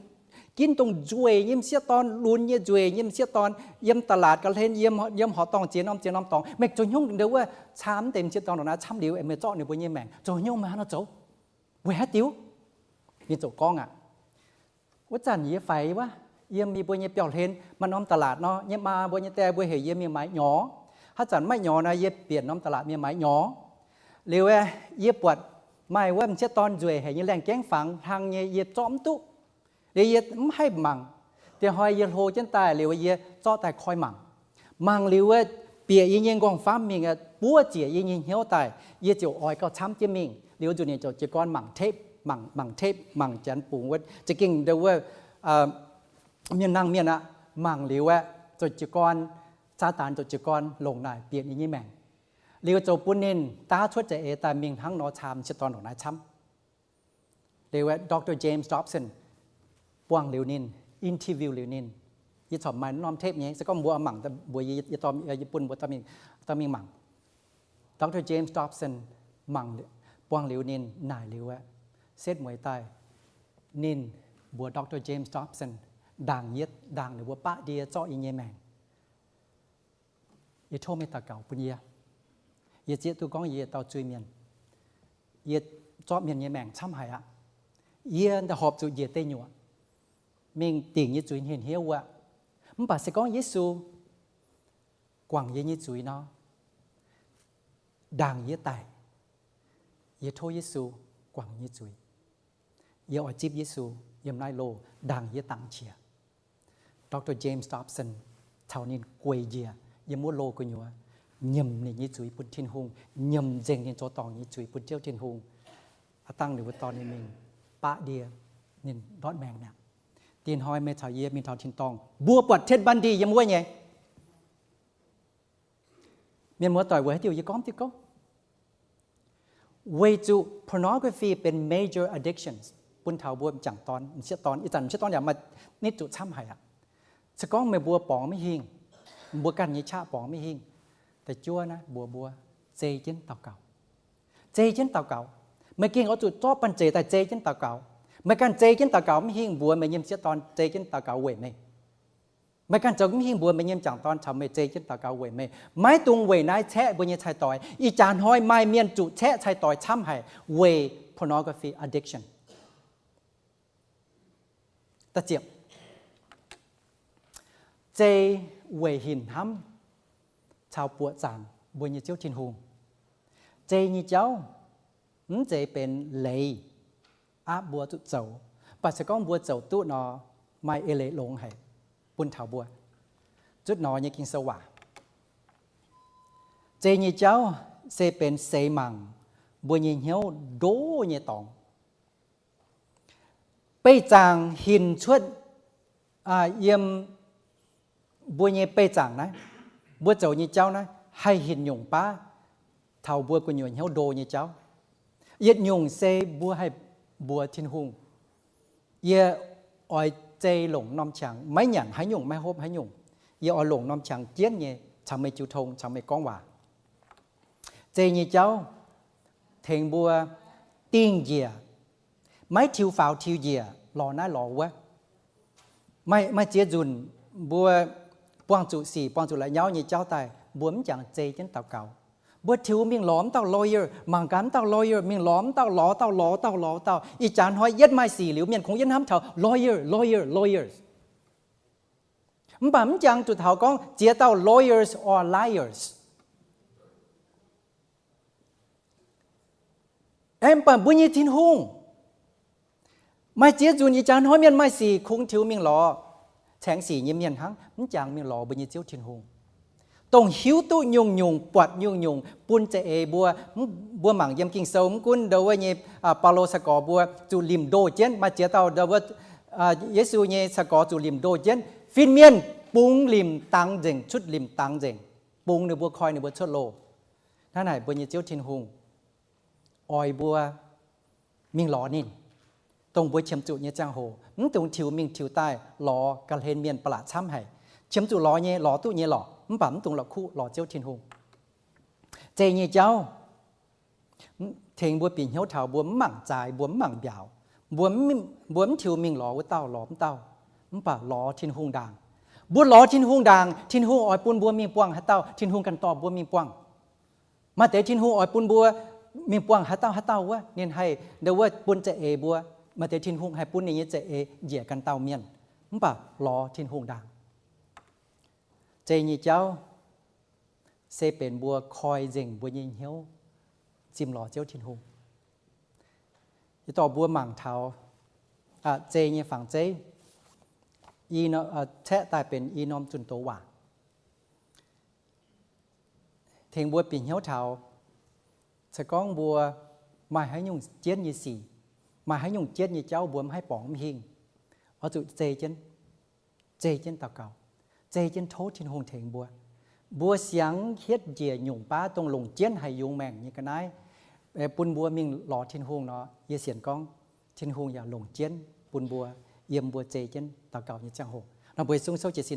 ginv dongh nzueic nyei m'sieqv dorn, lunx nyei nzueic nyei m'sieqv dorn, yiem ตลาด ga'hlen, yiem, yiem horqc dorngh ziex norm ziex norm dorngx? Meih zoux haaix nyungc ndo wuov caa mv deix m'sieqv dorn ndongc naaiv camv liuz, meih zorqv ninh mbuo nyei maengc? Zoux haaix nyungc meih hnangv nor zoux? Weic haaix diuc? Ninh ziouc gorngv aqv, wuov zanc yie faix wuov, yiem yie mbuo nyei biauv-hlen maaih norm ตลาด nor, yie maa mbuo nyei die mbuo heuc yie mingh maaiz nyorx. Haaix zanc maiv nyorx nor, yie bieqc norm ตลาด mingh maaiz nyorx. Liuz yie buatc maaih wuov m'sieqv dorn nzueic haic nyei, laengh gaengv fangx hlang nyei, yie zorqv mv duqv. Liuz yie mv haih mangc. Diex hnoi yie hlo jienv daaih liuz, yie zorqv daaih koi mangc. Mangc liuz wuov, bieqc yie nyei nqorngv-famv mingh, buov ziec yie nyei hnyouv daaih, yie ziouc oix gauh camv jienv mingh. Liuz nzunc ninh ziouc jiez gorn mangc tape, mangc, mangc tape, mangc janx bungx wuov, za'gengh ndo wuov mienh nangh mienh aqv. Mangc liuz aeqv, ziouc jiez gorn, Saadaan ziouc jiez gorn longc naaic bieqc ninh nyei maengc. Liuz zoux bun ninh daav cuotv za'eix daaih mingh hnangv nor caa m'sieqv dorn ndongc naaiv camv. Liuz aeqv, Doctor James Dobson buangh liuz ninh, interview liuz ninh. Yie corc maaih norm tape nyei, se gorngv mbuo mangc, mbuo yie, yie dorh, yie bun mbuo dorh mingh mangc. Doctor James Dobson mangc, buangh liuz ninh naaic liuz aeqv, setv mueiz daaih, ninh mbuox Doctor James Dobson, ndaangc yie, ndaangc ninh mbuo baqv ndie zorqv yie nyei maengc. Yie tov meih daux gaux bun yie. Yie zieqv duqv gorngv yie dauh zuiz-mienh. Yie zorqv mienh nyei maengc camv haic aqv. Yie daaih horpc zuqc njiec deic nyuoqc mingh dingc yie zuiz hniev-hniev wuov. Mv baac se gorngv Yesu guangc yie nyei zuiz nor, ndaangc yie daic, yie tov Yesu guangc yie nyei zuiz. Yie oix zipv Yesu yiem naaiv loh ndaangc yie dangx qiex. Doctor James Dobson caux ninh gueic njiec yiem wuov loh gu'nyuoz, nyiemc ninh nyei zuiz bun Tin-Hungh, nyiemc nzengc ninh zoux dorngc nyei zuiz bun Ziouv Tin-Hungh. Aav dangh ninh mbuo dorh ninh mingh baqv ndie, ninh ndortv maengc mi'aqv. Diex hnoi meih caux yie mingh taux tin-dorngh, mbuo buatc Ted Bundy yiem wuov nyei. Mienh muoz-doic, weic haaix diuc yie gorngv diuh gouv? Weic zuqc pornography benx major addictions bun taux mbuo m'jangc dorn, m'sieqv dorn. Ih zanc m'sieqv dorn yaac maaih nitv zuqc camv haic aqv. Se gorngv meih mbuo borngz maiv hingh, mbuo ganh nyei qaqv borngz maiv hingh, da'juov naaiv mbuox mbuo, zei jienv daux gaux. Zei jienv daux gaux. Meih gengh oix zuqc zorqv banh zeic daaih zei jienv daux gaux. Meih ganh zei jienv daux gaux maiv hingh, mbuox meih nyei m'sieqv dorn zei jienv daux gaux weic meih. Meih ganh zoux maiv hingh, mbuox meih nyei m'jangc dorn caux meih zei jienv daux gaux weic meih. Maiv dungx weic naaiv caeqv mbuo nyei cai-doix. Ih jaax hnoi maaih mienh zuqc caeqv cai-doix camv haic weic pornography addiction. Da'ziepc, zei weic hinc hnamv caux buoqc zaangc mbuo nyei Ziouv Tin-Hungh. Zei nyei jauv mv zeiz benx leiz aapv mbuo zuqc zoux, mv baac se gorngv mbuo zoux duqv nor, maaih eix leiz longx haic bun taux mbuo. Zutv nor nyei Ging-Sou waac, zei nyei jauv se benx seix mangc mbuo nyei hnyouv ndo nyei dorngx. Beih zaangc hinc cuotv yiem mbuo nyei beih zaangc naaiv, mbuo zoux nyei jauv naaiv haih hinc nyungc baav taux mbuo gu'nyuoz hnyouv ndo nyei jauv. Yietc nyungc se mbuo haih mbuox Tin-Hungh, yie oix zei longc norm qangx, maiv nyanc haaix nyungc, maiv hopv haaix nyungc. Yie oix longc norm qangx jienv nyei caux meih jiu tong, caux meih gorngv waac. Zei nyei jauv tengx mbuo dingh njiec, maiv tiux faaux tiux njiec, lorz naaiv lorz wuov. Maaih, maaih ziex nzunc mbuo buangh zuqc sic, buangh zuqc la'nyauv nyei jauv daaih, mbuo mv jangx zei jienv daux gaux. Mbuo tiux mingh lorz wuov dauh lawyer, mangc gaax wuov dauh lawyer, mingh lorz wuov dauh, lorz dauh, lorz dauh, lorz dauh. Ih jaax hnoi yietv maaih sic liuz, mienh kungx yietv hnamv taux lawyer, lawyer, lawyers. Mv baac mv jangx zuqc taux gorngv ziex dauh lawyers or liars. Aeqv, mv baac mbuo nyei Tin-Hungh, maaih ziex nzunc ih jaax hnoi mienh maaih sic kungx tiux mingh lorz caengx sic nyei mienh hnangv, mv jangx mingh lorz mbuo nyei Ziouv Tin-Hungh, dongh hiuv duqv nyungc-nyungc, buatc nyungc-nyungc, bun za'eix mbuo. Mbuo mangc yiem Ging-Sou, mv gunv ndo wuov nyei Baulo sai-gorx mbuo zuqc limc ndoh jienv, maaih ziex dauh ndo wuov Yesu nyei sai-gorx zuqc limc ndoh jienv, fin-mienh bungx limc dangx nzengc, cuotv limc dangx nzengc, bungx ninh mbuo, koi ninh mbuo cuotv loh. Hnangv naaic mbuo nyei Ziouv Tin-Hungh oix mbuo mingh lorz ninh, dongh mbuo qiemx zuqc nyei ziangh hoc. Mv dungx tiux mingh tiux daaih lorz ga'hlen mienh ba'laqc camv haic. Qiemx zuqc lorz nyei, lorz duqv nyei lorqc, mv baac mv dungx la'kuqv lorz Ziouv Tin-Hungh. Zei nyei jauv tengx mbuo bieqc hnyouv taux mbuo mv mangc zaaix, mbuo mv mangc mbiaauc, mbuo mv tiux mingh lorz wuov dauh, lorz wuov dauh, mv baac lorz Tin-Hungh ndaangc. Mbuo lorz Tin-Hungh ndaangc, Tin-Hungh oix bun mbuo mingh buangh haaix dauh, Tin-Hungh ganh dorh mbuo mingh buangh. Maaih deix Tin-Hungh oix bun mbuo mingh buangh haaix dauh haaix dauh wuov, ninh haih ndo wuov bun za'eix mbuo. Maaih deix Tin-Hungh haih bun ninh nyei za'eix njiec ganh dauh mienh. Mv baac lorz Tin-Hungh ndaangc. Zei nyei jauv se benx mbuo koi nzengc mbuo nyei hnyouv zimh lorz Ziouv Tin-Hungh. Yie dorh mbuo mangc taux zei nyei fangx zeiv, caeqv daaih benx i norm zunh doz waac, tengx mbuo bieqc hnyouv taux, se gorngv mbuo maaih haaix nyungc jienv nyei sic, maaih haaix nyungc jienv nyei jauv mbuo mv haih borngz mv hingh, oix zuqc zei jienv, zei jienv daux gaux, zei jienv tov Tin-Hungh tengx mbuo. Mbuo siangx hietv njiec nyungc baav dongh longc jienv haih yungz maengc nyei ga'naaiv bun mbuo mingh lorz Tin-Hungh nor, yie sienx gorngv Tin-Hungh yaac longc jienv bun mbuo yiem mbuo zei jienv daux gaux nyei ziangh hoc. Nor mbuo sung souv jiez sin.